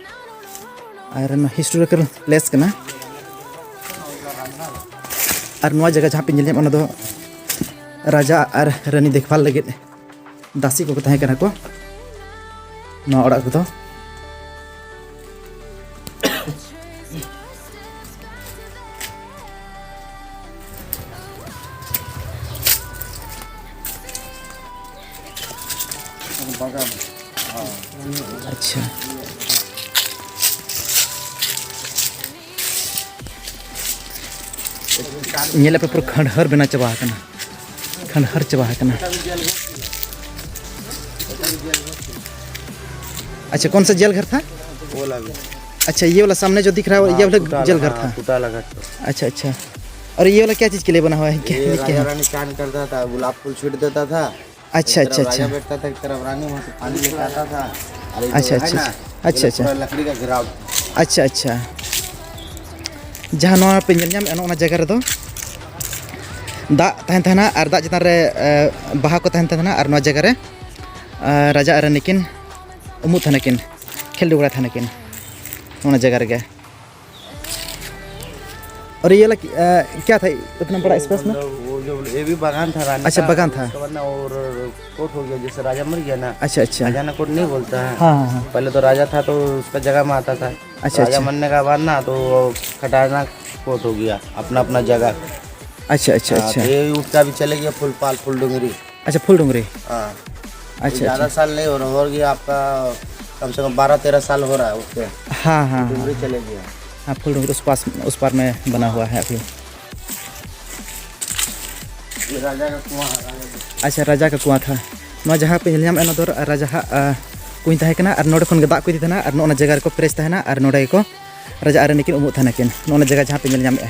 ᱟᱨ ᱱᱚᱣᱟ historical place ᱠᱟᱱᱟ᱾ ᱟᱨ ᱱᱚᱣᱟ ᱡᱟᱭᱜᱟ ᱡᱟᱦᱟᱸ ᱯᱮ ᱧᱮᱞ ᱧᱟᱢ, ᱚᱱᱟ ᱫᱚ ᱨᱟᱡᱟ ᱟᱨ ᱨᱟᱹᱱᱤ ᱫᱮᱠᱷᱵᱷᱟᱞ ᱞᱟᱹᱜᱤᱫ ᱫᱟᱥᱤ ᱠᱚᱠᱚ ᱛᱟᱦᱮᱸ ᱠᱟᱱᱟ ᱠᱚ ᱱᱚᱣᱟ ᱚᱲᱟᱜ ᱨᱮᱫᱚ᱾ ᱟᱪᱪᱷᱟ᱾ ᱧᱮᱞᱮᱫ ᱯᱮ, ᱯᱩᱨᱟᱹ ᱠᱷᱟᱸᱰᱦᱟᱨ ᱵᱮᱱᱟᱣ ᱪᱟᱵᱟ ᱟᱠᱟᱱᱟ, ᱠᱷᱟᱸᱰᱦᱟᱨ ᱪᱟᱵᱟ ᱟᱠᱟᱱᱟ᱾ अच्छा, कौन सा जेल घर था? वो वाला भी। अच्छा, ये वाला सामने जो दिख रहा है, ये हाँ, वाला टूटा जेल वाला, घर हाँ, था? टूटा वाला घर था। अच्छा, अच्छा। और ये वाला क्या चीज़ के लिए बना हुआ है? क्या, ये ये क्या राजा है? रानी चांद करता था, गुलाब फूल छीट देता था। अच्छा, एक तरफ अच्छा, राजा अच्छा। बैठता था, एक तरफ रानी, वहाँ से पानी लेके आता था। और ये जो अच्छा, है अच्छा, ना, अच्छा। अच्छा, ये लोग अच्छा। पूरा लकड़ी का घेराव। अच्छा, अच्छा। ᱡᱟᱦᱟᱸ ᱱᱚᱣᱟ ᱯᱮ ᱧᱮᱞ ᱧᱟᱢᱮᱫᱼᱟ, ᱱᱚᱜᱼᱚ ᱱᱟ ᱡᱟᱭᱜᱟ ᱨᱮᱫᱚ ᱫᱟᱜ ᱛᱟᱦᱮᱱ ᱛᱟᱦᱮᱱᱟ ᱟᱨ ᱫᱟᱜ ᱪᱮᱛᱟᱱ ᱨᱮ, ᱮ, ᱵᱟᱦᱟ ᱠᱚ ᱛᱟᱦᱮᱱ ᱛᱟᱦᱮᱱᱟ ᱟᱨ ᱱᱚᱣᱟ ᱡᱟᱭᱜᱟ ᱨᱮ, ᱮ, ᱨᱟᱡᱟ ᱟᱨ ᱨᱟᱱᱤ ᱠᱤᱱ ᱩᱢᱩᱜ ᱛᱟᱦᱮᱱᱟ ᱠᱤᱱ, ᱠᱷᱮᱞᱰᱩ ᱵᱟᱲᱟᱭ ᱛᱟᱦᱮᱱᱟ ᱠᱤᱱ ᱚᱱᱟ ᱡᱟᱭᱜᱟ ᱨᱮᱜᱮ᱾ और ये वाला कि-, अ, क्या था उतना बड़ा वो स्पेस में? मतलब, वो जो ये भी बागान था रानी अच्छा, का, बागान था। उसके बाद ना और कोर्ट हो गया, जैसे राजा मर गया ना, अच्छा, अच्छा। राजा ना कोर्ट नहीं बोलता है। हाँ, हाँ, हाँ। पहले तो राजा था तो उसका जगह में आता था। अच्छा, राजा अच्छा। मरने का बाद ना तो वो खटाना कोर्ट हो गया, अपना अपना जगह। अच्छा, अच्छा, हाँ, अच्छा। तो ये उठ का भी चले गया फुलपाल, फुलडुंगरी। अच्छा, फुलडुंगरी। हाँ। अच्छा, ज़्यादा अच्छा। साल नहीं हो रहा, हो गया आपका कम से कम बारह तेरह साल हो रहा है उठ के। हाँ, हाँ, हाँ, फुलडुंगरी हाँ। चले गया। हाँ, फुलडुंगरी उस पास, उस पार में बना हुआ है अभी। ये राजा का कुआं है, राजा का। अच्छा, राजा का कुआं था। ᱱᱚᱣᱟ ᱡᱟᱦᱟᱸ ᱯᱮ ᱧᱮᱞ ᱧᱟᱢᱮᱫᱼᱟ, ᱱᱚᱣᱟ ᱫᱚ ᱨᱟᱡᱟᱣᱟᱜ, ᱟ, ᱠᱩᱧ ᱛᱟᱦᱮᱸ ᱠᱟᱱᱟ ᱟᱨ ᱱᱚᱰᱮ ᱠᱷᱚᱱ ᱜᱮ ᱫᱟᱜ ᱠᱚ ᱤᱫᱤ ᱛᱟᱦᱮᱱᱟ ᱟᱨ ᱱᱚᱜᱼᱚ ᱱᱟ ᱡᱟᱭᱜᱟ ᱨᱮᱠᱚ ᱯᱮᱨᱮᱡ ᱛᱟᱦᱮᱱᱟ ᱟᱨ ᱱᱚᱰᱮ ᱜᱮᱠᱚ ᱨᱟᱡᱟ ᱟᱨ ᱨᱟᱹᱱᱤ ᱠᱤᱱ ᱩᱢᱩᱜ ᱛᱟᱦᱮᱱᱟ ᱠᱤᱱ᱾ ᱱᱚᱜᱼᱚ ᱱᱟ ᱡᱟᱭᱜᱟ ᱡᱟᱦᱟᱸ ᱯᱮ ᱧᱮᱞ ᱧᱟᱢᱮᱫᱼᱟ᱾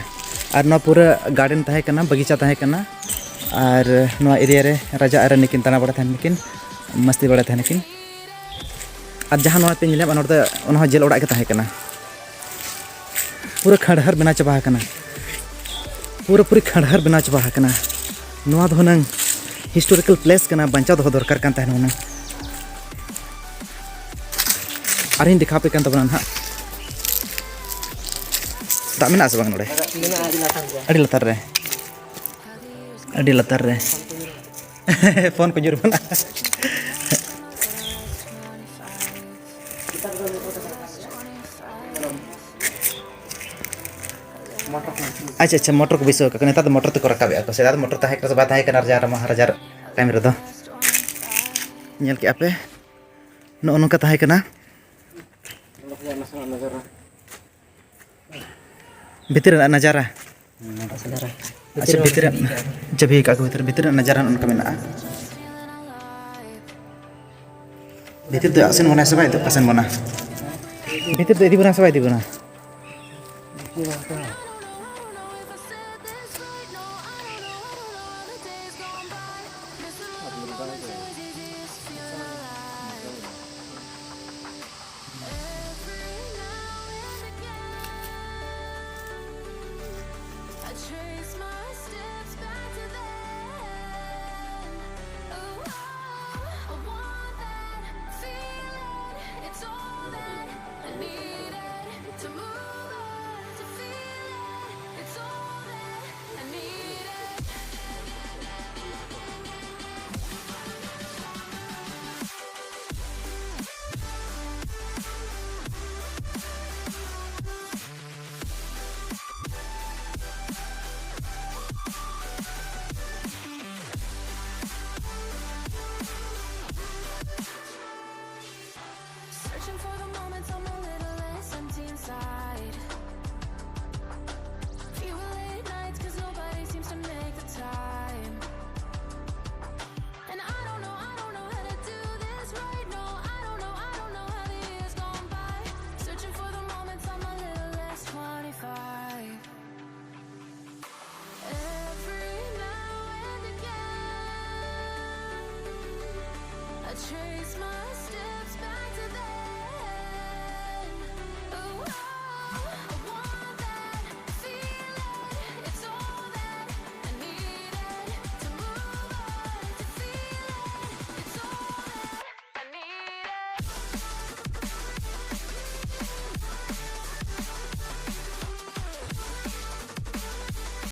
ᱟᱨ ᱱᱚᱣᱟ ᱯᱩᱨᱟᱹ garden ᱛᱟᱦᱮᱸ ᱠᱟᱱᱟ, ᱵᱟᱜᱤᱪᱟ ᱛᱟᱦᱮᱸ ᱠᱟᱱᱟ᱾ ᱟᱨ ᱱᱚᱣᱟ area ᱨᱮ ᱨᱟᱡᱟ ᱟᱨ ᱨᱟᱹᱱᱤ ᱠᱤᱱ ᱫᱟᱬᱟ ᱵᱟᱲᱟ ᱛᱟᱦᱮᱱ ᱠᱤᱱ, ᱢᱟᱥᱛᱤ ᱵᱟᱲᱟ ᱛᱟᱦᱮᱱ ᱠᱤᱱ᱾ ᱟᱨ ᱡᱟᱦᱟᱸ ᱱᱚᱣᱟ ᱯᱮ ᱧᱮᱞ ᱧᱟᱢᱮᱫᱼᱟ, ᱱᱚᱰᱮ ᱫᱚ ᱚᱱᱟ ᱦᱚᱸ ᱡᱮᱞ ᱚᱲᱟᱜ ᱜᱮ ᱛᱟᱦᱮᱸ ᱠᱟᱱᱟ᱾ ᱯᱩᱨᱟᱹ ᱠᱷᱟᱸᱰᱦᱟᱨ ᱵᱮᱱᱟᱣ ᱪᱟᱵᱟ ᱟᱠᱟᱱᱟ, ᱯᱩᱨᱟᱹ ᱯᱩᱨᱤ ᱠᱷᱟᱸᱰᱦᱟᱨ ᱵᱮᱱᱟᱣ ᱪᱟᱵᱟ ᱟᱠᱟᱱᱟ᱾ ᱱᱚᱣᱟ ᱫᱚ ᱦᱩᱱᱟᱹᱝ Historical place ᱠᱟᱱᱟ, ᱵᱟᱧᱪᱟᱣ ᱫᱚᱦᱚ ᱫᱚᱨᱠᱟᱨ ᱠᱟᱱ ᱛᱟᱦᱮᱱᱟ ᱦᱩᱱᱟᱹᱝ᱾ ᱟᱨᱤᱧ ᱫᱮᱠᱷᱟᱣ ᱟᱯᱮ ᱠᱟᱱ ᱛᱟᱵᱚᱱᱟ ᱱᱟᱦᱟᱜ᱾ ᱫᱟᱜ ᱢᱮᱱᱟᱜᱼᱟ ᱥᱮ ᱵᱟᱝ ᱱᱚᱰᱮ? ᱢᱮᱱᱟᱜᱼᱟ, ᱟᱹᱰᱤ ᱞᱟᱛᱟᱨ ᱜᱮᱭᱟ᱾ ᱟᱹᱰᱤ ᱞᱟᱛᱟᱨ ᱨᱮ, ᱟᱹᱰᱤ ᱞᱟᱛᱟᱨ ᱨᱮ᱾ ᱯᱷᱳᱱ ᱠᱚ ᱧᱩᱨ ᱠᱟᱱᱟ᱾ ᱟᱪᱪᱷᱟ, ᱟᱪᱪᱷᱟ, ᱢᱚᱴᱚᱨ ᱠᱚ ᱵᱟᱹᱭᱥᱟᱹᱣ ᱟᱠᱟᱫ ᱠᱚᱣᱟ᱾ ᱱᱮᱛᱟᱨ ᱫᱚ ᱢᱚᱴᱚᱨ ᱛᱮᱠᱚ ᱨᱟᱠᱟᱵᱮᱜᱼᱟ ᱠᱚ᱾ ᱥᱮᱫᱟᱭ ᱫᱚ ᱢᱚᱴᱚᱨ ᱛᱟᱦᱮᱸ ᱠᱟᱱᱟ ᱥᱮ ᱵᱟᱭ ᱛᱟᱦᱮᱸ ᱠᱟᱱᱟ, ᱨᱟᱡᱟ ᱨᱮ, ᱢᱚᱦᱟᱨᱟᱡᱟ ᱨᱮ ᱴᱟᱭᱤᱢ ᱨᱮᱫᱚ? ᱧᱮᱞ ᱠᱮᱜᱼᱟ ᱯᱮ, ᱱᱚᱜᱼᱚ ᱱᱚᱝᱠᱟ ᱛᱟᱦᱮᱸ ᱠᱟᱱᱟ᱾ ᱵᱷᱤᱛᱤᱨ ᱨᱮᱱᱟᱜ ᱱᱟᱡᱟᱨᱟ᱾ ᱟᱪᱪᱷᱟ, ᱵᱷᱤᱛᱤᱨ ᱨᱮ ᱪᱟᱹᱵᱤ ᱟᱠᱟᱫ ᱠᱚ, ᱵᱷᱤᱛᱤᱨ, ᱵᱷᱤᱛᱤᱨ ᱨᱮᱱᱟᱜ ᱱᱟᱡᱟᱨᱟ ᱚᱱᱠᱟ ᱢᱮᱱᱟᱜᱼᱟ᱾ ᱵᱷᱤᱛᱤᱨ ᱫᱚ ᱟᱥᱮᱱ ᱵᱚᱱᱟᱭ ᱥᱮ ᱵᱟᱭ ᱟᱥᱮᱱ ᱵᱚᱱᱟ? ᱵᱷᱤᱛᱤᱨ ᱫᱚ ᱤᱫᱤ ᱵᱚᱱᱟ ᱥᱮ ᱵᱟᱭ ᱤᱫᱤ ᱵᱚᱱᱟ?